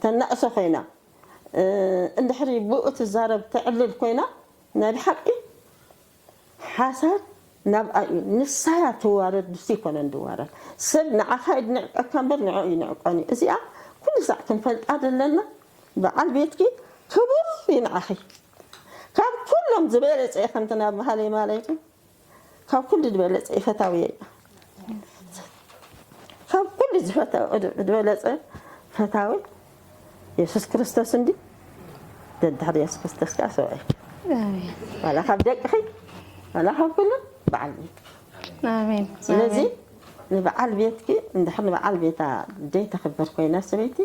ተናእሶ ኮይና፣ እ፣ እንድሕሪ ብኡ ትዛረብ ተዕልል ኮይና፣ ናይ ብሓቂ ሓሳር ናብኣ እዩ። ንሳ እያ ትዋረድ፣ ንሱ ይኮነን ዝዋረድ። ሰብ ንዓኻ ይንዕቀካ እምበር ንዕኡ ይንዕቆን እዩ። እዚኣ ኩሉ ሳዕ ክንፈልጣ ዘለና። በዓል ቤትኪ ክቡር እዩ ንዓኺ። ካብ ኩሎም ዝበለጸ እዩ ከምቲ ናብ መሃለይ ማለይቱ፣ ካብ ኩሉ ዝበለጸ እዩ ፈታዊ እዩ። ካብ ኩሉ ዝፈተ-፣ ዝበለጸ ፈታዊ የሱስ ክርስቶስ እንዲ ደድሕሪ የሱስ ክርስቶስ ከኣ ሰብኣይ። ኣሜን። ዋላ ካብ ደቅኺ፣ ዋላ ካብ ኩሉ በዓል ቤትኪ። ኣሜን። ስለዚ ኣሜን። ንበዓል ቤትኪ፣ እንድሕር ንበዓል ቤታ ደይ ተኽብር ኮይና ሰበይቲ፣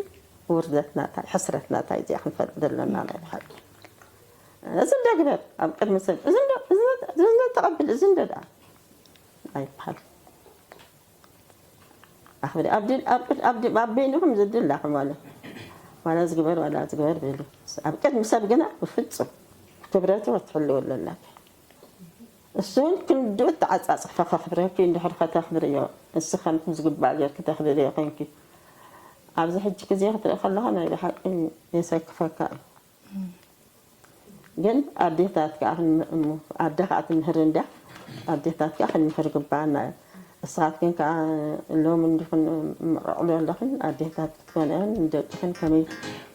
ውርደትና እንታይ፣ ሕስረትና እንታይ፣ እዚኣ ክንፈልጥ ዘለና ናይ ብሓቂ። እዚ እንዶ ግበር ኣብ ቅድሚ ሰብ፣ እዚ እንዶ፣ እዚ እንዶ፣ እዚ እንዶ ተቐብል፣ እዚ እንዶ ደኣ ኣይበሃል። ኣኽብሪ፣ ኣብ ድል-፣ ኣብ ቅድ-፣ ኣብ ድ-፣ ኣብ በይንኹም ዝድላኹም ዋላ፣ ዋላ ዝግበር፣ ዋላ ዝግበር በሉ። ኣብ ቅድሚ ሰብ ግና ብፍጹም ክብረቱ ክትሕልወሉ ኣለኪ። እሱ እውን ክንድኡ ተዓጻጽፈ ከኽብረኪ እንድሕር ከተኽብርዮ፣ ንስኺ ከም ዝግባእ ጌርኪ ተኽብርዮ ኮይንኪ፣ ኣብዚ ሕጂ ግዜ ክትርኢ ከለኻ ናይ ብሓቂ የሰክፈካ እዩ። ግን ኣዴታት ከኣ ክን-፣ እሞ ኣደ ከኣ ትምህር እንድያ። ኣዴታት ከኣ ከመይ ክርግባና እያ። ንስኻትክን ከኣ ሎሚ እንዲኽን ምቕዕሎ ኣለኽን ኣዴታት ክትኮና እያን ንደቅኽን ከመይ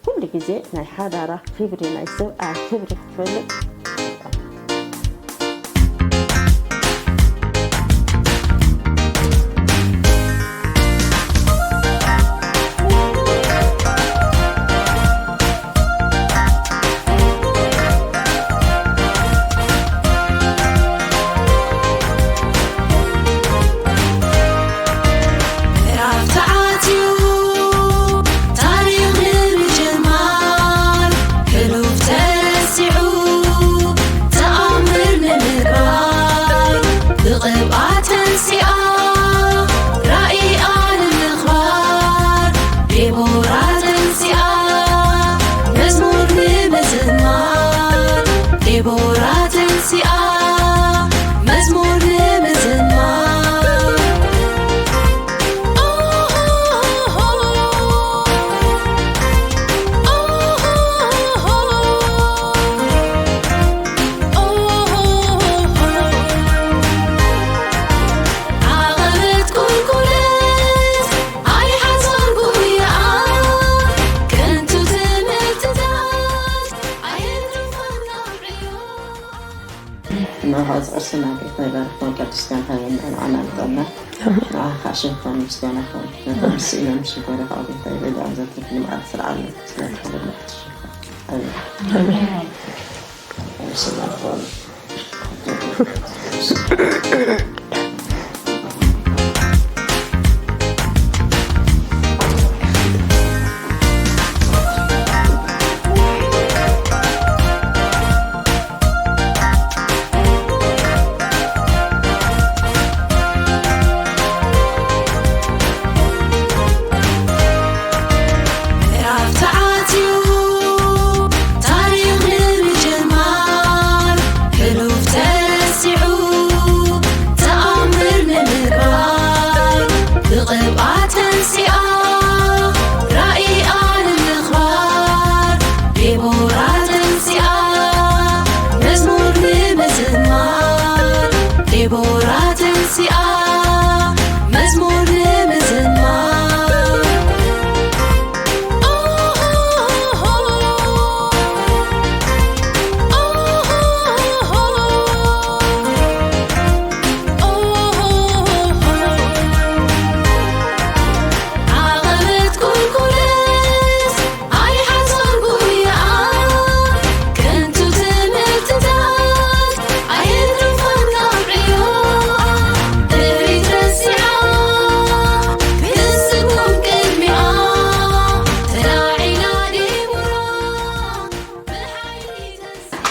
ኩሉ ግዜ ናይ ሓዳራ ክብሪ ናይ ሰብኣያ ክብሪ ክትፈልጥ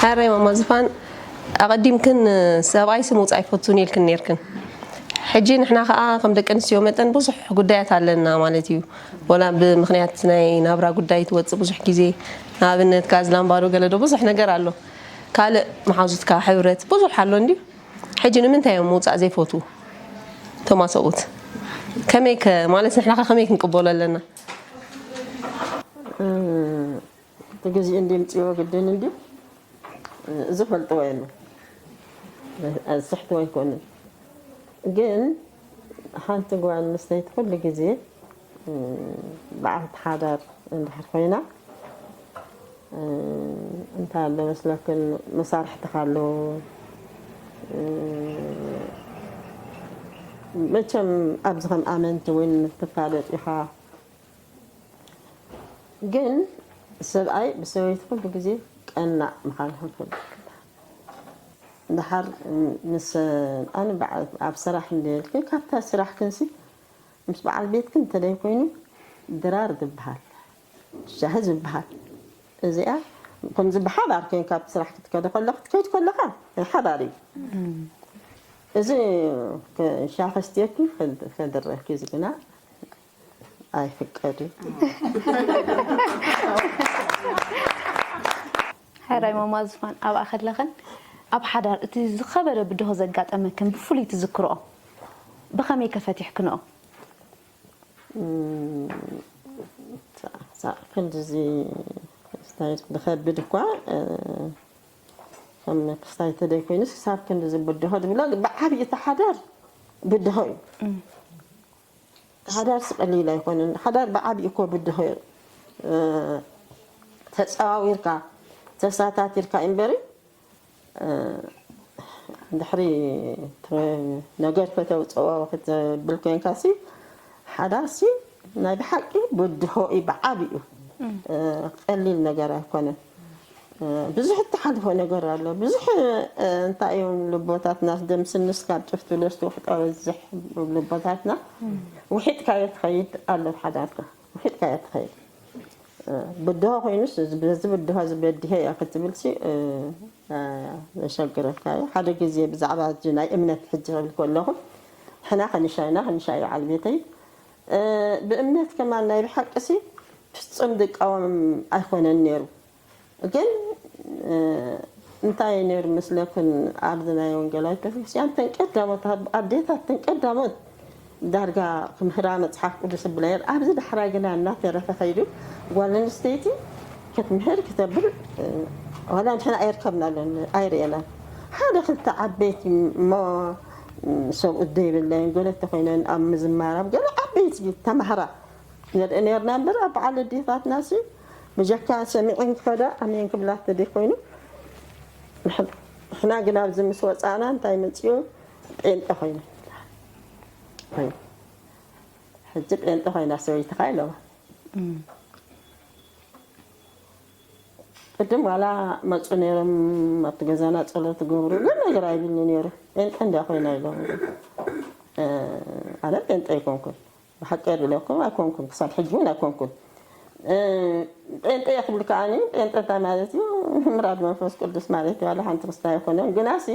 ሕራይ ማማ ዝፋን፣ ኣቐዲምክን ሰብኣይሲ ምውጻእ ኣይፈቱን ኢልክን ኔርክን። ሕጂ ንሕና ከኣ ከም ደቂ ኣንስትዮ መጠን ብዙሕ ጉዳያት ኣለና ማለት እዩ። ወላ ብምኽንያት ናይ ናብራ ጉዳይ ትወጽእ ብዙሕ ግዜ፣ ንኣብነት ጋዝ ላምባዶ ገለ ዶ ብዙሕ ነገር ኣሎ። ካልእ መሓዙትካ ሕብረት ብዙሕ ኣሎ እንድዩ። ሕጂ ንምንታይ እዮም ምውጻእ ዘይፈትዉ እቶም ኣሰብኡት? ከመይከ ማለት ንሕናኸ ከመይ ክንቅበሎ ኣለና? እቲ ግዜኡ እንድምፅዎ ግድን እንድዩ። ዝፈልጥዎ የለን። ዝስሕትዎ ኣይኮኑን። ግን ሓንቲ ጓል ኣንስተይቲ ኩሉ ግዜ በዓልቲ ሓዳር እንድሕር ኮይና እንታይ ኣሎ መስለክን መሳርሕትኻ ኣለዉ። መቸም ኣብዚ ከም ኣመንቲ እውን ትፋለጥ ኢኻ። ግን ሰብኣይ ብሰበይቱ ኩሉ ግዜ ቀናእ ምዃኑ ክንፈልጥ ግባእ። ደሓር ምስ ኣነ በዓ- ኣብ ስራሕ እንድየ ኢልኪ ካብታ ስራሕክንሲ ምስ በዓል ቤትክን እንተደይኮይኑ ድራር ዝበሃል ሻሂ ዝበሃል እዚኣ ከምዚ ብሓባር ኮይንካ ኣብ ስራሕ ክትከደ ከለኻ ክትከይድ ከለኻ ናይ ሓባር እዩ። እዚ ሻሂ ከስትየኪ ከድረኪ እዚ ግና ኣይፍቀድን። ሕራይ ማማ ዝፋን ኣብኣ ከለኽን ኣብ ሓዳር እቲ ዝኸበደ ብድሆ ዘጋጠመክን ብፍሉይ ትዝክርኦ ብኸመይ ከ ፈቲሕክንኦ? ክንድዚ ስታይል ዝኸብድ እኳ ከም ክስታይ ተደይ ኮይኑስ ክሳብ ክንድዚ ብድሆ ዝብሎ ብዓብዪ እቲ ሓዳር ብድሆ እዩ። ሓዳርስ ቀሊል ኣይኮነን። ሓዳር ብዓብዪ እኮ ብድሆ እዩ። እ፣ ተጸዋዊርካ ተሳታቲርካ እምበሪ፣ እ፣ ድሕሪ ትረ-፣ ነገር ከተውፅኦ ክትብል ኮይንካሲ ሓዳርሲ ናይ ብሓቂ ብድሆ እዩ ብዓብዩ። እ፣ ቀሊል ነገር ኣይኮነን። እ፣ ብዙሕ እተሓልፎ ነገር ኣሎ። ብዙሕ፣ እ፣ እንታይ እዮም ልቦታትና ደምስንስ ካብ ጭፍቱ ለስቱ ክጠበዝሕ ልቦታትና ውሒጥካዮ ትኸይድ ኣሎ ሓዳርካ። ውሒጥካዮ ትኸይድ። እ፣ ብድሆ ኮይኑስ እዚ፣ በዚ ብድሆ እዚ በዲሀ እያ ክትብልሲ፣ እ፣ እ፣ ዘሸግረካ እዩ። ሓደ ግዜ ብዛዕባ እዚ ናይ እምነት ሕጂ ክብል ከለኹ፣ ሕና ከንሻይና፣ ከንሻይ በዓል ቤተይ፣ እ፣ ብእምነት ከማን ናይ ብሓቅሲ ፍጹም ዝቃወም ኣይኮነን ነይሩ። ግን፣ እ፣ እንታይ ነይሩ መስለክን፣ ኣብዚ ናይ ወንጌላዊት ቤተክርስትያን ተን ቀዳሞት፣ ኣብ-፣ ኣዴታት ተን ቀዳሞት ዳርጋ ክምህራ መጽሓፍ ቅዱስ ብለየን፣ ኣብዚ ዳሕራይ ግና እናተረፈ ከይዱ ጓል ኣንስተይቲ ክትምህር ክተብል፣ እ፣ ዋላ ንሕና ኣይርከብናለን፣ ኣይርእየናን። ሓደ ክልተ ዓበይቲ እሞ፣ እ፣ ሰብኡት ዘይብለን ገለ እንተኾይነን ኣብ ምዝማር ኣብ ገለ ዓበይቲ ተማህራ ንርኢ ነርና እምበር፣ ኣብ በዓል ኣዴታትናሲ ብጀካ ሰሚዐን ክኸዳ ኣሜን ክብላ ተደይ ኮይኑ፣ ንሕ-፣ ንሕና ግን ኣብዚ ምስ ወጻእና እንታይ መጺኡ? ጴንጠ ኮይና። ኮይኑ። ሕጂ ጴንጠ ኮይና ሰበይትኻ ኢለዋ። እም። ቅድም ዋላ መጹ ነይሮም ኣብቲ ገዛና ጸሎት ትገብሩ፣ ግን ነገር ኣይብልኒ ነይሩ። ጴንጠ እንድያ ኮይና ኢሎም። እ፣ ኣነ ጴንጠ ኣይኮንኩን። ብሓቂ የድለኩም ኣይኮንኩን፣ ክሳብ ሕጂ እውን ኣይኮንኩን። እ፣ ጴንጠ እየ ክብል ከኣኒ፣ ጴንጠ እንታይ ማለት እዩ? ምራድ መንፈስ ቅዱስ ማለት እዩ። ዋላ ሓንቲ ክስታይ ኣይኮነን። ግናሲ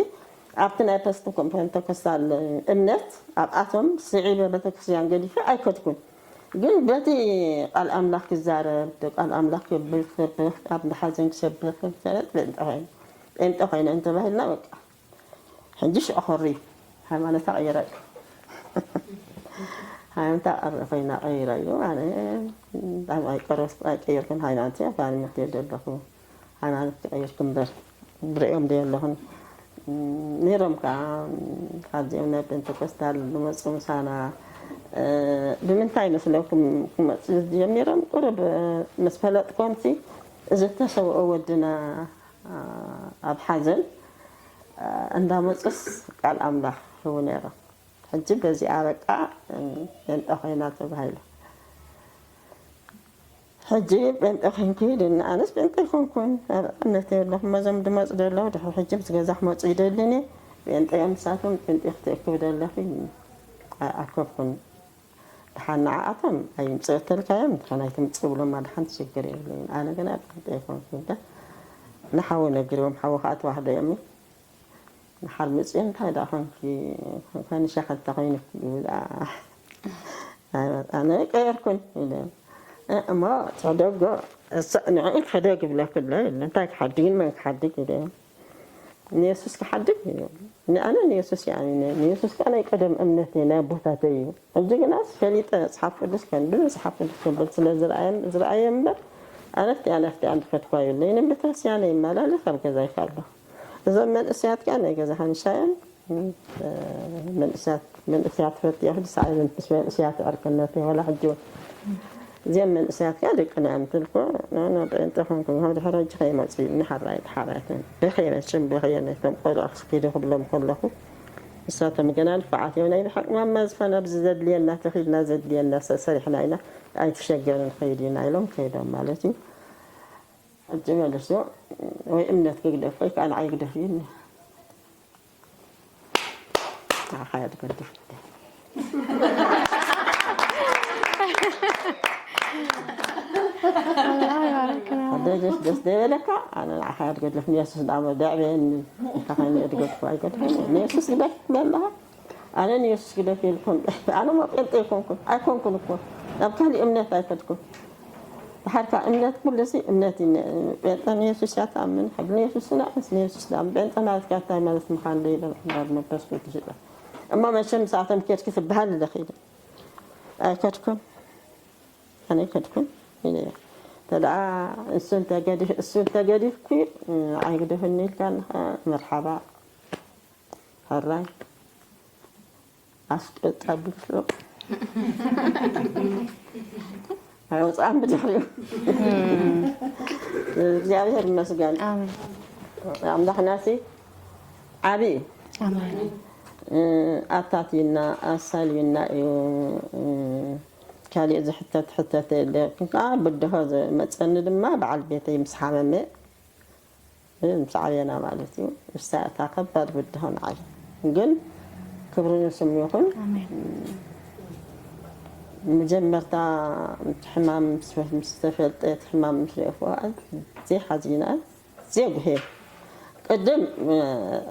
ኣብቲ ናይ ፐስት-፣ ፔንተኮስታል እምነት ኣብኣቶም ስዒበ ቤተክርስትያን ገዲፈ ኣይከድኩን። ግን በቲ ቃል ኣምላኽ ክዛረብ፣ ቃል ኣምላኽ ክብል ክሰብኽ፣ ኣብ ሓዘን ክሰብኽ፣ ክሰብኽ፣ ጴንጠ ኮይነ፣ ጴንጠ ኮይነ እንተባሂልና በቃ። ሕጂ ሽዑ ኮሪ ሃይማኖታ ቀይረ። ሃይማኖታ ቀር-፣ ኮይና ቀይረ እዩ። ኣነ ኣብ ኣይቀረስኩ፣ ኣይቀየርኩን ሃይማኖት እየ። ኣባል ምክድ ዘለኹ ሃይማኖት ቀይርኩ እምበር ብርእዮም ዶ ኣለኹን። ነይሮም ከዓ ካብዚኦም ናይ ፔንቴኮስታል ዝመፁ ምሳና፣ እ፣ ብምንታይ መስለኩም ክመፁ ጀሚሮም? ቁሩብ ምስ ፈለጥኮምሲ ዝተሰውኦ ወድና ኣብ ሓዘን እንዳመጹስ ቃል ኣምላኽ ይህቡ ነይሮም። ሕጂ በዚኣ በቃ ጴንጠ ኮይና ተባሂሉ። ሕጂ ጴንጠ ኮይንኪ ኢሉኒ። ኣነስ ጴንጠ ኣይኮንኩን፣ ኣብ እምነት የለኹ። እዞም ዝመጹ ዘለዉ ድሕሪ ሕጂ ምስ ገዛ ክመጹ ይደልን እየ። ጴንጠ እዮም ንሳቶም፣ ጴንጠ ክትእክብ ዘለኺ ኣይኣከብኩን። ደሓን ንዓኣቶም ኣይምጽእ እተልካዮም፣ ደሓን ኣይትምጽእ ብሎማ፣ ደሓን ሽግር የብለይን። ኣነ ግን ኣብ ጴንጤ ኣይኮንኩን። ንሓወይ ነጊርዎም፣ ሓወይ ከዓ ተዋህዶ እዮም። ንሓር ምጽእ እንታይ ደኣ ኮንኪ፣ ከንሻ ከንታ ኮይንኪ ይብላ። ኣነ ቀየርኩን ኢለ። እሞ ተደጎ፣ እሳ-፣ ንዕኡ ተደግ ይብለኩ ኣሎ ኢለ። እንታይ ክሓድግን መን ክሓድግ ኢለ። ንየሱስ ክሓድግ እዩ። ንኣነ ንየሱስ ይኣምን እየ። ንየሱስ ከኣ ናይ ቀደም እምነተይ፣ ናይ ኣቦታተይ እዩ። ሕጂ ግናስ ፈሊጠ መጽሓፍ ቅዱስ ከንብብ፣ መጽሓፍ ቅዱስ ከንብብ ስለ ዝረኣየ-፣ ዝረኣየ እምበር፣ ኣነ ኣብቲኣን ኣብቲኣን ዝፈትኳ የብለይን። ቤተክርስትያን ይመላለስ፣ ኣብ ገዛይ ከኣ ኣለኹ። እዞም መንእሰያት ከኣ ናይ ገዛ ሓንሻ እዮም። መንእሰያት፣ መንእሰያት ፈትየ፣ ሕጂ ሰዓይ ምስ መንእሰያት ዕርክነተይ፣ ዋላ ሕጂ እውን እዚኦም መንእሰያት ከኣ ደቅና እዮም ትልኮ፣ ኖ፣ ኖ፣ ጴንጤ ኮንኩም፣ ካብ ድሕሪ ሕጂ ከይመጹ ኢሉኒ፣ ሓራይ፣ ሓራይ፣ በኽየ፣ መቸም በኽየ፣ ነቶም ቆልዑ ክስኪዱ ክብሎም ከለኹ፣ ንሳቶም ገና ንፉዓት እዮም። ናይ ብሓቂ ማማ ዝፋን ኣብዚ ዘድልየና ተኺልና፣ ዘድልየና ሰ-፣ ሰሪሕና ኢና፣ ኣይትሸገርን፣ ንኸይድ ኢና ኢሎም ከይዶም ማለት እዩ። ሕጂ መልሱ ወይ እምነት ክግደፍ ወይ ከዓ ንዓይ ግደፍ እዩ። ንዓኻ እያ ትገድፍ። ኣደ ደስ፣ ደስ ዘይበለካ፣ ኣነ ንዓኻ እያ ትገድፍ። ንየሱስ ደኣ ደዕበየኒ። እንታይ ኮይኑ እየ ዝገድፎ? ኣይገድፎን። ንየሱስ ግደፍ ትብል ኣለኻ? ኣነ ንየሱስ ግደፍ ኢልኩም። ኣነ እሞ ጴንጤ ኣይኮንኩን። ኣይኮንኩን እኮ። ናብ ካሊእ እምነት ኣይከድኩን። ድሓር ከኣ እምነት ኩሉሲ እምነት እዩ። ነ-፣ ጴንጠ ንየሱስ እያ ትኣምን፣ ሕጂ ንየሱስ ንዕስ ንየሱስ ትኣምን። ጴንጠ ማለት ከኣ እንታይ ማለት ምዃኑ ዶ ይብል? ሕዳር መንፈስ ቅዱስ ይብል። እሞ መቸም ምስኣቶም ኬድኪ ትበሃል ኣለኺ ኢሉ። ኣይከድኩን። ኣነ ኣይከድኩን ኢለዮ። ተደኣ እሱ እንተገዲፍ-፣ እሱ እንተገዲፍኩ፣ እ፣ ኣይግደፍኒ ኢልካ ኣለኻ፣ መርሓባ። ሕራይ። ኣስቀጣ ብፍጹም ኣይወፅኣን ብድሕሪኡ። እግዚኣብሔር ይመስገን። ኣሜን። ኣምላኽናሲ ዓብዪ እዩ። ኣሜን። እ፣ ኣታትዩና፣ ኣሳልዩና እዩ። እ፣ ካሊእ ዝሕተት ሕተት የለ። ከዓ ብድሆ ዝመፀኒ ድማ በዓል ቤተይ ምስ ሓመመ፣ እ፣ ምስ ዓብየና ማለት እዩ። እሳ እታ ከባድ ብድሆ ንዓይ። ግን ክብሪ ንስሙ ይኹን። ኣሜን። መጀመርታ እቲ ሕማም ምስ፣ ምስ ተፈልጠ፣ እቲ ሕማም ምስ ረእኽዎ፣ ኣዝየ ሓዚነ፣ ኣዝየ ጉሄ። ቅድም፣ እ፣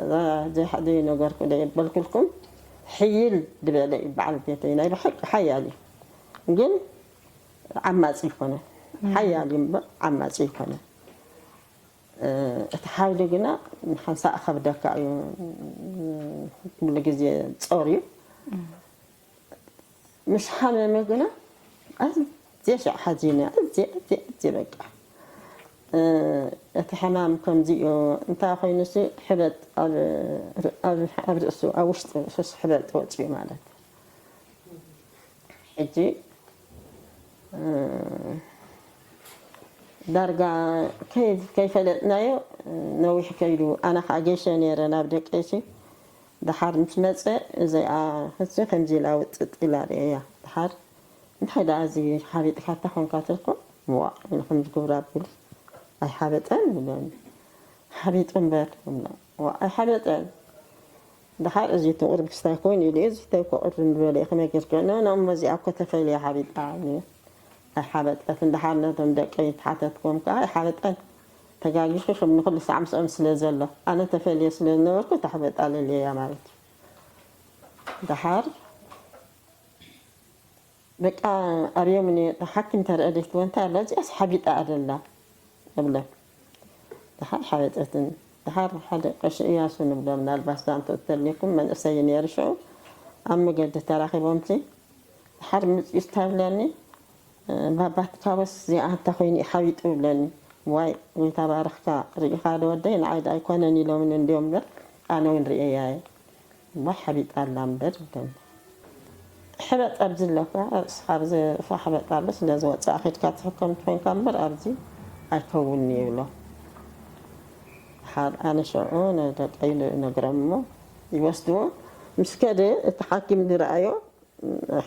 እዛ ዘይሓ-፣ ዘይነገርኩ ዶ የበልኩልኩም፣ ሕይል ዝበለ እዩ በዓል ቤተይ። ናይ ብሓቂ ሓያል እዩ። ግን ዓማጺ ይኮነ። ሓያል እዩ እምበር ዓማጺ ይኮነ። እ፣ እቲ ሓይሊ ግና ንሓንሳእ ከብደካ እዩ። ኩሉ ግዜ ጾር እዩ። ምስ ሓመመ ግና ኣዝየ ሸዕ ሓዚነ፣ ኣዝየ፣ ኣዝየ፣ ኣዝየ በቃ። እ፣ እቲ ሕማም ከምዚ እዩ፣ እንታይ ኮይኑሲ ሕበጥ ኣብ፣ ኣብ፣ ኣብ ርእሱ፣ ኣብ ውሽጢ ርእሱስ ሕበጥ ወጺኡ ማለት። ሕጂ፣ እ፣ ዳርጋ ከይ-፣ ከይፈለጥናዮ ነዊሕ ከይዱ፣ ኣነ ኸዓ ገይሸ ነይረ ናብ ደቀይሲ። ደሓር ምስ መጸ፣ እዚኣ ኸሲ ከምዚ ኢላ ውጥጥ ኢላ ርእየያ። ደሓር፣ "እንታይ ደኣ እዚ ሓቢጥካ እታ ኾንካ?" ትልኮ፣ "ዋእ፣ ኢሉ ከምዚ ግብሪ ኣቢሉ ኣይሓበጠን?" ይብለኒ። "ሓቢጡ እምበር?" እብሎ። "ዋእ፣ ኣይሓበጠን። ደሓር እዚ እቲ ቁሩብ ክስታይ ኮይኑ ኢሉ እዩ፣ እዚ እንታይ እኮ ቅድም ዝበለ እዩ፣ ከመይ ጌርክዮ?" "ኖ፣ ኖ፣ እሞ እዚኣ እኮ ተፈልያ ሓቢጣ" ኢሉ። ኣይሓበጠትን። ደሓር ነቶም ደቀይ ተሓተትክዎም ከኣ፣ ኣይሓበጠን። ተጋጊኹ፣ ሽም ንኹሉ ሳዕ ምስኦም ስለ ዘሎ፣ ኣነ ተፈልየ ስለ ዝነበርኩ፣ እታ ሕበጣ ለልየያ ማለት እዩ። ደሓር በቃ ኣብዮምኒ፣ እታ ሓኪም ተረአ ዘይትወ እንታይ ኣላ፣ እዚኣስ ሓቢጣ ኣደላ እብለ። ደሓር ሓበጠትን። ደሓር ሓደ ቀሺ እያሱ ንብሎ፣ ምናልባት ዛንትኡ ተልዩኩም፣ መንእሰይ ነይሩ ሽዑ፣ ኣብ መገዲ ተራኺቦምሲ፣ ደሓር ምጽኡ እንታይ ይብለኒ፣ "ባባ ትካቦስ እዚኣ እንታይ ኮይኑ እዩ ሓቢጡ?" ይብለኒ። "ዋይ፣ ጎይታ ባርኽካ፣ ርኢኻ ዶ ወደይ? ንዓይ ደኣ ኣይኮነን ኢሎምኒ እንድዮም እምበር፣ ኣነ እውን ርእየያ እየ። እሞ ሓቢጣ ኣላ እምበር" ይብለኒ። "ሕበጥ ኣብዚ ኣለካ፣ ርእስኻ ኣብዚ እፋ ሕበጥ ኣሎ፣ ስለ ዝወጽኣ ኸይድካ ትሕከም እንተኾይንካ እምበር፣ ኣብዚ ኣይከውንን'ዩ" ይብሎ። ሓር-፣ ኣነ ሽዑ ንደቀይ ነግሮም እሞ ይወስድዎ። ምስ ከደ እቲ ሓኪም ዝረኣዮ፣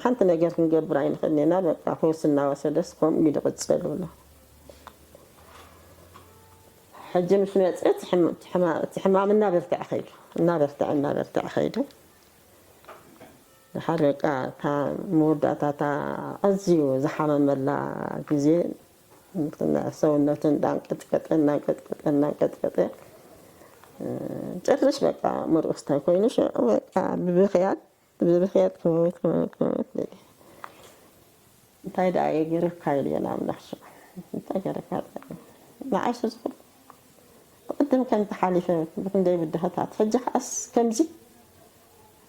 "ሓንቲ ነገር ክንገብር ኣይንኽእልን ኢና፣ በቃ ፈውሲ እናወሰደስ ከምኡ ኢሉ ይቕጽል" ይብሎ። ሕጂ ምስ መጸ እቲ ሕም-፣ እቲ ሕማ-፣ እቲ ሕማም እናበርትዐ ኸይዱ፣ እናበርትዐ፣ እናበርትዐ ኸይዱ። ደሓር በቃ እታ መወዳእታ፣ እታ ኣዝዩ ዝሓመመላ ግዜ፣ ሰውነቱ እንዳንቀጥቀጠ፣ እንዳንቀጥቀጠ፣ እንዳንቀጥቀጠ፣ ጭርሽ በቃ ምርኡስ እንታይ ኮይኑ፣ ሽዑ በቃ ብብኽያት፣ ብብኽያት ክመውት፣ ክመውት፣ ክመውት ደልየ። እንታይ ደኣ እየ ገይረካ ኢለዮ ንኣምላኽ ሽዑ። እንታይ ገይረካ? ንዓይስ እዚ ኩሉ ብቕድም ከምቲ ሓሊፈ ብኽንደይ ብድሆታት፣ ሕጂ ከኣስ ከምዚ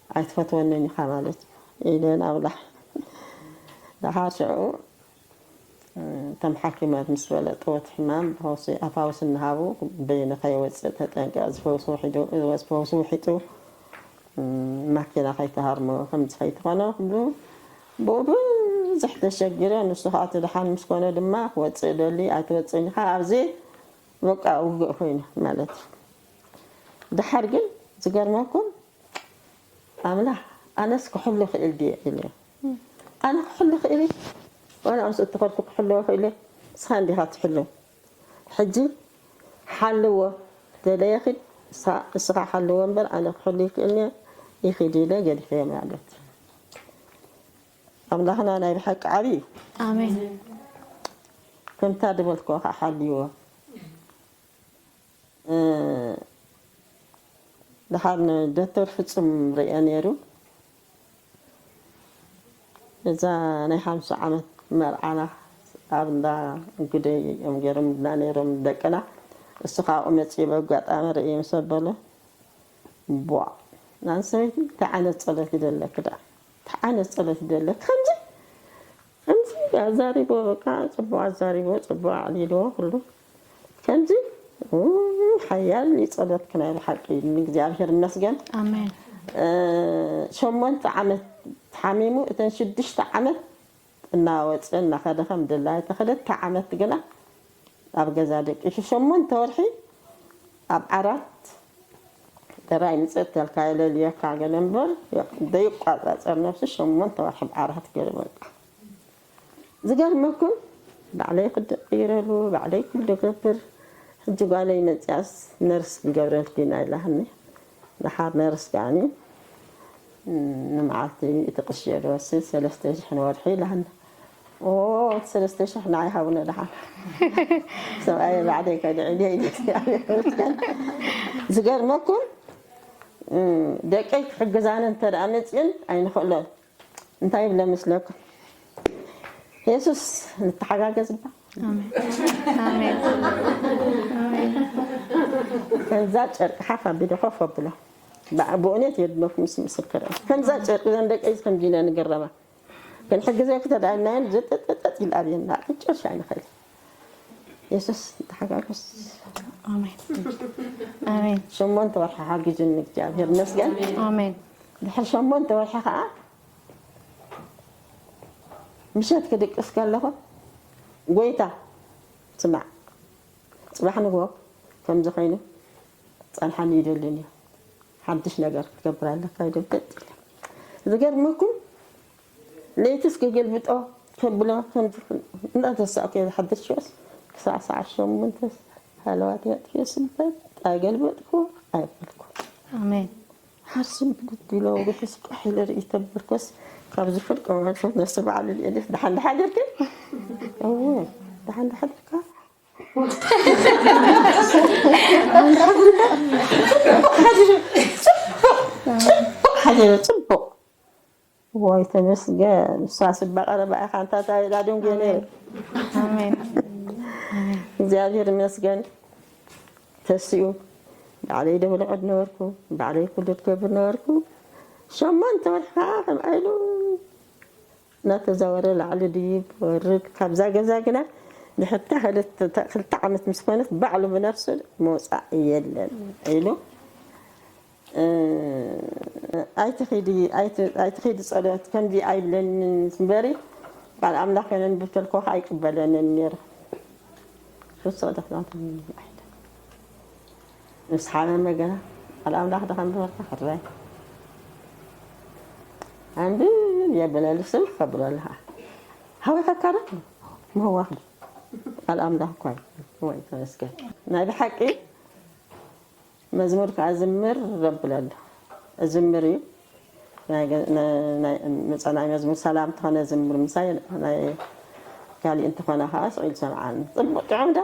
ኣይትፈትወንን ኢኻ ማለት እዩ ኢለ ንኣምላኽ። ደሓር ሽዑ እቶም ሓኪማት ምስ ፈለጥዎ እቲ ሕማም ብፈውሲ፣ ኣፋውስ እናሃቡ በይኑ ከይወፅእ ተጠንቀቕ፣ ዝፈውስ ውሒዱ፣ ዝወፅ ፈውሲ ውሒጡ፣ ማኪና ከይትሃርሞ ከምዚ ከይትኾኖ ክብሉ ብኡ ብዙሕ ተሸጊረ። ንሱ ከዓ እቲ ደሓን ምስ ኮነ ድማ ክወፅእ ደሊ፣ ኣይትወፅእን ኢኻ፣ ኣብዚ በቃ ውግእ ኮይኑ ማለት እዩ። ደሓር ግን ዝገርመኩም ኣምላኽ፣ ኣነስ ክሕሉ ክእል ድየ ኢለ። ኣነ ክሕሉ ክእል እየ? ዋላ ምስ እተኸልኩ ክሕልዎ ክእል እየ? ንስኻ እንዲኻ ትሕሉ። ሕጂ ሓልዎ፣ ደለየ ኺድ፣ ንስኻ ሓልዎ እምበር ኣነ ክሕሉ ይክእልኒ እየ? ይኺድ ኢለ ገዲፈዮ ማለት። ኣምላኽና ናይ ብሓቂ ዓብዪ እዩ። ኣሜን። ከምታ ዝበልክዎ ከዓ ሓልይዎ። እ፣ ደሓር ንዶክተር ፍጹም ርእየ ነይሩ። እዛ ናይ ሓምሳ ዓመት መርዓና ኣብ እንዳ ግደይ እዮም ገይሮምልና ነይሮም ደቅና። እሱ ካብኡ መጺኡ ብኣጋጣሚ ርእየ ምስ ኣበሎ፣ "ቧዕ፣ ኣንቲ ሰበይቲ እንታይ ዓይነት ጸሎት ይደለኪ ደኣ? እንታይ ዓይነት ጸሎት ይደለኪ? ከምዚ፣ ከምዚ?" ኣዛሪቦ፣ በቃ ጽቡቕ ኣዛሪቦ፣ ጽቡቕ ኣዕሊልዎ ኩሉ። ከምዚ፣ ኡ፣ ሓያል እዩ ጸሎትኪ ናይ ብሓቂ፣ ንእግዚኣብሔር ይመስገን። ኣሜን። እ፣ ሸሞንተ ዓመት ተሓሚሙ፣ እተን ሽዱሽተ ዓመት እናወጸ እናኸደ ከም ድላዩ፣ እቲ ክልተ ዓመት ግና ኣብ ገዛ ደቂሱ ሸሞንተ ወርሒ ኣብ ዓራት ጥራይ ምጽእ ተልካ የለልየካ ገለ እምበር፣ ዘይቋጻጸር ነብሱ ሸሞንተ ወርሒ ኣብ ዓራት ገይሩ በቃ። ዝገርመኩም ባዕለይ ክዲ ቀይረሉ፣ ባዕለይ ኩሉ ገብር። ሕጂ ጓለይ መጽያስ ነርስ ክገብረልኪ ኢና ኢላትኒ። ደሓር ነርስ ከዓኒ ንምዓልቲ እቲ ቅርሺ እየ ዝወስድ፣ ሰለስተ ሽሕ ንወርሒ ኢላትኒ። ኦ፣ እቲ ሰለስተ ሽሕ ንዓይ ሃቡኒ ደሓር። ሰብኣየ ባዕለይ ከልዕል እየ ኢለ እግዚኣብሔር ይመስገን። ዝገርመኩም፣ እም፣ ደቀይ ክሕግዛኒ እንተ ደኣ መጺኡን ኣይንኽእሎን። እንታይ ይብለ መስለኩም? የሱስ ንተሓጋገዝ እባ። ኣሜን። ኣሜን። ኣሜን። ከምዛ ጨርቂ ሓፍ ኣቢለ ኮፍ ኣብሎ። ብኣ-፣ ብእውነት የድመኩም ምስ ምስክር። ከምዛ ጨርቂ ዘን ደቀይ ከምዚ ኢለን ንግረባ። ክንሕግዘኪ ተዳልናየን ዝጥጥጥጥ ኢል ኣብየና። ክንጨርሽ ኣይንኽእል። የሱስ ንተሓጋገዝ። ኣሜን። ኣሜን። ሸሞንተ ወርሒ ሓጊዙኒ እግዚኣብሔር ይመስገን። ኣሜን። ድሕሪ ሸሞንተ ወርሒ ከዓ ምሸት ክድቅስ ከለኹ፣ "ጎይታ፣ ስማዕ፣ ጽባሕ ንግሆ ከምዚ ኾይኑ ጸንሓኒ ይደልን እዩ። ሓድሽ ነገር ክትገብር ኣለካ" ይደል ገጽ ኢለ። ዝገርመኩም፣ ለይትስ ክገልብጦ ከብሎ ከምዚ እንዳተሳእኩ እየ ዝሓድር። ሽዑስ ክሳዕ ሰዓት ሸሞንተ ሃለዋት የጥፍዮ ስበት ኣይገልበጥኩ ኣይበልኩ። ኣሜን። ሓስም ብድድ ኢሎ ውሕስ ቋሕ ኢለ ርእይ ተበልኮስ፣ ካብዚ ፍርቂ ማለት ነፍሲ በዓል ልኤሊስ ደሓን ደሓን ጌርክን? እወ፣ ደሓን ደሓን ጌርካ? ጽቡቕ ሓዲሩ፣ ጽቡቕ፣ ጽቡቕ ሓዲሩ፣ ጽቡቕ። ወይ ተመስገን። ንሳ ስባ ቀረባ ኢኻ፣ ኣንታ እንታይ ኢላ ደንጉየ ነይረ። ኣሜን። ኣሜን። እግዚኣብሔር ይመስገን። ተሲኡ ባዕለይ ደብልዖ ነበርኩ፣ ባዕለይ ኩሉ ትገብር ነበርኩ። ሸሞንተ ወርሒ ከዓ ከምኣ ኢሉ እናተዛወረ ላዕሊ ድይብ ወርድ። ካብዛ ገዛ ግና ንሕታ ክልተ፣ ክልተ ዓመት ምስ ኮነት ባዕሉ ብነፍሱ መውፃእ የለን ኢሉ፣ እ፣ "ኣይትኺዲ፣ ኣይት-፣ ኣይትኺዲ ጸሎት፣ ከምዚ ኣይብለንን እምበሪ፣ ቃል ኣምላኽ ከነንብብ ተልኮ ከኣ ኣይቅበለንን ነይሩ። ርሱቕ ደኽናት ኣይደ-" ምስ ሓመመ ገና ቃል ኣምላኽ ዶ ከንብበልካ ክረይ? ኣንብብ የብለሉ ስምሕ ከብሎ ኣለኻ። ሃዊኸካ ዶ? ምህዋኽ ዶ? ቃል ኣምላኽ እኳ እዩ። ወይ ተመስገን። ናይ ብሓቂ መዝሙር ከኣ ዝምር ዘብል ኣሎ። እዝምር እዩ። ናይ ገ-፣ ነ-፣ ናይ፣ ምጸ-፣ ናይ መዝሙር ሰላም እንተኾነ ዝምር ምሳይ፣ ናይ ካሊእ እንተኾነ ከኣ ስቕ ኢሉ ሰምዓኒ። ጽቡቕ ጥዑም ዶ?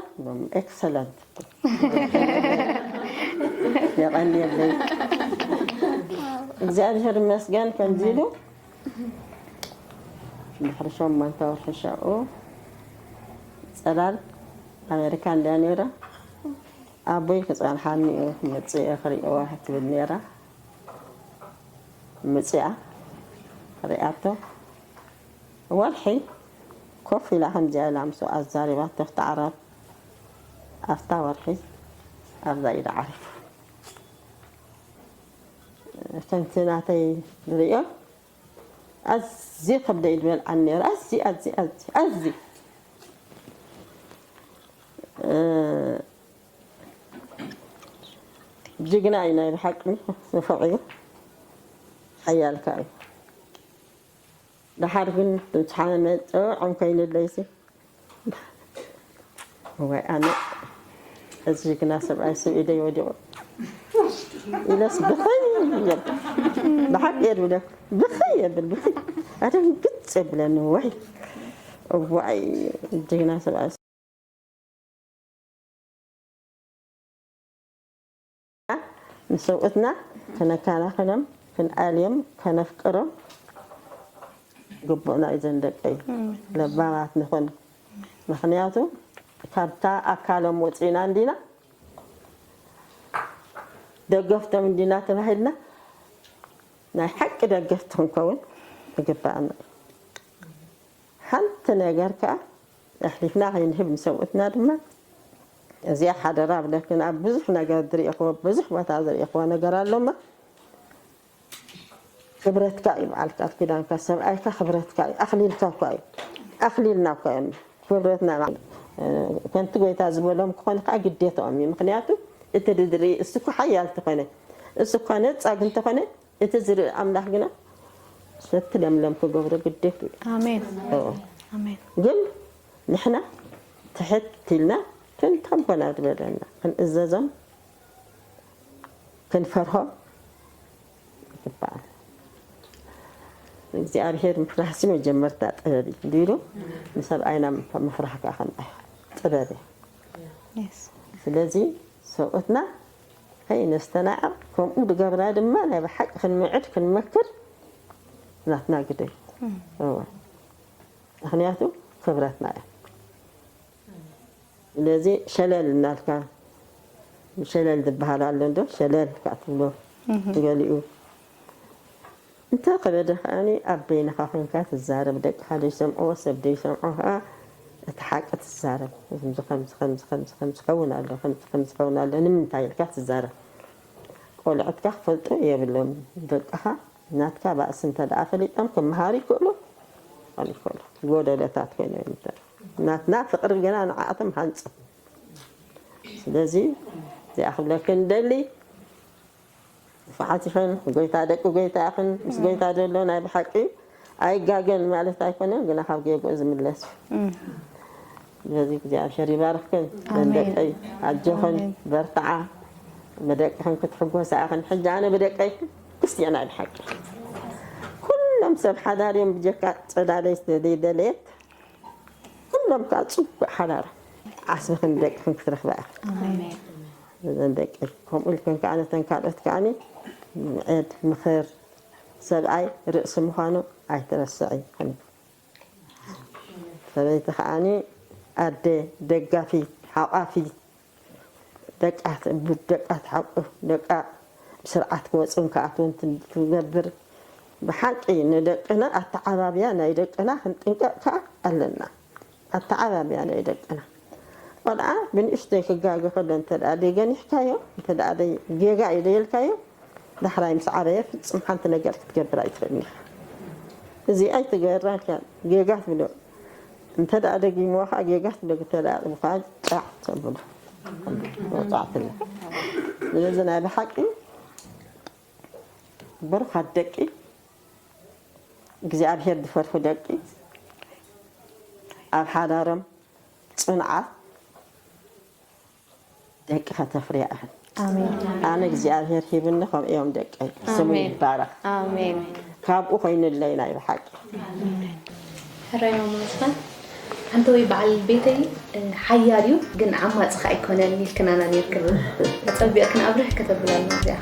ኤክሰለንት። የቐንየለይ። እግዚኣብሔር ይመስገን ከምዚ ኢሉ ድሕሪ ሸሞንተ ወርሒ ሻኡ፣ ጽላል ኣሜሪካ እንድያ ነይረ። ኣቦይ ክጸንሓኒ እዩ፣ ክመጽእ እየ ክርእዮ ትብል ነይራ። መጺኣ ርእያቶ። ወርሒ ኮፍ ኢላ ከምዚኣ ኢላ ምስኡ ኣዛሪባቶ፣ ክተዓረቕ። ኣብታ ወርሒ ኣብዛ ኢዳ ዓሪፉ። እተን እቲ ናተይ ዝርእዮ ኣዝየ ከብደይ ዝበልዓኒ ነይሩ። ኣዝየ፣ ኣዝየ፣ ኣዝየ፣ ኣዝየ። እ፣ ጅግና እዩ ናይ ብሓቂ፣ ንፉዕ እዩ። ሓያል ከኣ እዩ። ደሓር ግን ምስ ሓመመ ጥዑም ኮይኑለይሲ። እዋይ ኣነ፣ እዚ ጅግና ሰብኣይ ስብ ኢደይ ወዲቑ ኢለስ ብኸይ የብል። ብሓቂ እየ ዝብለኩም። ብኸይ የብል፣ ብኸይ። ኣደንግጽ የብለኒ፣ ወይ። እዋይ፣ ጅግና ሰብኣይ። ንሰብኡትና ከነከናኸኖም፣ ክንኣልዮም፣ ከነፍቅሮም ግቡእና እዩ። ዘን ደቀይ እም። ለባማት ንኹን። ምኽንያቱ ካብታ ኣካሎም ወፂእና እንዲና፣ ደገፍቶም እንዲና ተባሂልና፣ ናይ ሓቂ ደገፍቲ ክንከውን ይግባኣና እዩ። ሓንቲ ነገር ከዓ ኣሕሊፍና ከይንህብ ንሰብኡትና ድማ እዚኣ ሓደራ ብለክን። ኣብ ብዙሕ ነገር ዝርእኽዎ፣ ብዙሕ ቦታ ዝርእኽዎ ነገር ኣሎ እሞ ክብረትካ እዩ በዓል ቃል ኪዳንካ፣ ሰብኣይካ ክብረትካ እዩ። ኣኽሊልካ እኳ እዩ፣ ኣኽሊልና እኳ እዮም ክብረትና። ከንቲ ጎይታ ዝበሎም ክኾኑ ከዓ ግዴታኦም እዩ። ምክንያቱ እቲ ዝርኢ እሱ እኮ ሓያል እንተኾነ፣ እሱ እኳ ነጻግ እንተኾነ፣ እቲ ዝርኢ ኣምላኽ ግና ሰቲ ለምለም ክገብሮ ግዴቱ እዩ። ኣሜን። እዎ። ኣሜን። ግን ንሕና ትሕት ኢልና ክንተንኮና ዝበለና ክንእዘዞም ክንፈርሆም ይግባእ። እግዚኣብሔር ምፍራህሲ መጀመርታ ጥበብ እዩ እንዲሉ ንሰብኣይና ምፍራህ ከዓ ከምኣ ጥበብ እዩ። Yes። ስለዚ ሰብኡትና ከይነስተናዕቕ ከምኡ ድገብራ ድማ ናይ ብሓቂ ክንምዕድ ክንመክር ናትና ግደ እዩ። እወ። ምክንያቱ ክብረትና እያ። ስለዚ ሸለል እናልካ ሸለል ዝበሃል ኣሎ እንዶ ሸለል ከዓ ትብሎ ትገሊኡ እንተ ከበደ ከዓኒ ኣብ በይንኻ ኮንካ ትዛረብ፣ ደቅኻ ደይሰምዕዎ ሰብ ደይሰምዖ ከዓ እቲ ሓቂ ትዛረብ። ከምዚ ከምዚ ከምዚ ከምዚ ከምዚ ክኸውን ኣሎ ከምዚ ከምዚ ክኸውን ኣሎ ንምንታይ ኢልካ ትዛረብ። ቆልዕትካ ክፈልጡ የብሎም። ደቅኻ ናትካ ባእሲ እንተ ደኣ ፈሊጦም ክመሃሩ ይክእሉ፣ ክኾኑ ይክእሉ። ጎደለታት ኮይኖም እዮም እንተ ናትና ፍቕሪ ግና ንዓኣቶም ሃንጹ። ስለዚ እዚኣ ክብለክን ደሊ ንፉዓት ኢኽን፣ ጎይታ ደቂ ጎይታ ኢኽን፣ ምስ ጎይታ ዘሎ ናይ ብሓቂ ኣይጋገን ማለት ኣይኮነን፣ ግና ካብ ጌግኡ ዝምለስ እዩ። ስለዚ እግዚኣብሔር ይባርኽክን ኣሜን። ደቀይ፣ ኣጆኽን ኣሜን። በርትዓ፣ ብደቅኽን ክትሕጎሳ ኢኽን። ሕጂ ኣነ ብደቀይ ክስቲኦ ናይ ብሓቂ ኩሎም ሰብ ሓዳር እዮም፣ ብጀካ ጸዳለይ ስለዘይደለየት ኩሎም ከዓ ጽቡቅ ሓዳር ዓስብኽን ደቅኽን ክትረኽባ ኢኽን። ኣሜን። እዘን ደቂ ከምኡ ኢልክን ከዓ ነተን ካልኦት ከዓኒ ምዕድ ምኽር ሰብኣይ ርእሲ ምዃኑ ኣይትረስዒ። ሰበይቲ ከዓኒ ኣደ ደጋፊት ሓቋፊት ደቃ ትእብድ ደቃ ትሓቁፍ ደቃ ብስርዓት ክወፁን ክኣትውን ትገብር። ብሓቂ ንደቅና ኣተዓባብያ ናይ ደቅና ክንጥንቀቕ ከዓ ኣለና። ኣተዓባብያ ናይ ደቅና ቆልዓ ብንእሽተይ ክጋገ ከሎ እንተ ደኣ ደይገኒሕካዮ እንተ ደኣ ደይ ጌጋ እዩ ደየልካዮ ዳሕራይ ምስ ዓበየ ፍጹም ሓንቲ ነገር ክትገብር ኣይትኽእልን ኢኻ። እዚ ኣይትገራልካ ጌጋ ትብሎ እንተ ደኣ ደጊምዎ ከዓ ጌጋ ትብሎ እንተ ደኣ ኣጥቡካ ጫዕ ተብሎ ጫዕ ትብሎ። ስለዚ ናይ ብሓቂ ብሩኻት ደቂ እግዚኣብሔር ዝፈርሑ ደቂ ኣብ ሓዳሮም ጽንዓት ደቂ ከተፍርያ ኢኽን። ኣሜን። ኣነ እግዚኣብሔር ሂብኒ ከምኡ እዮም ደቀይ። ስሙ ኣሜን። ይባረኽ። ኣሜን። ካብኡ ኮይኑለይ ናይ ብሓቂ። ሕራይ ማማ ዝፋን ሓንቲ ወይ በዓል ቤተይ ሓያል እዩ ግን ዓማፂ ከ ኣይኮነን ኢልክናና ነርክን ኣፀቢቕክን ኣብርህ ከተብላልና እዚኣ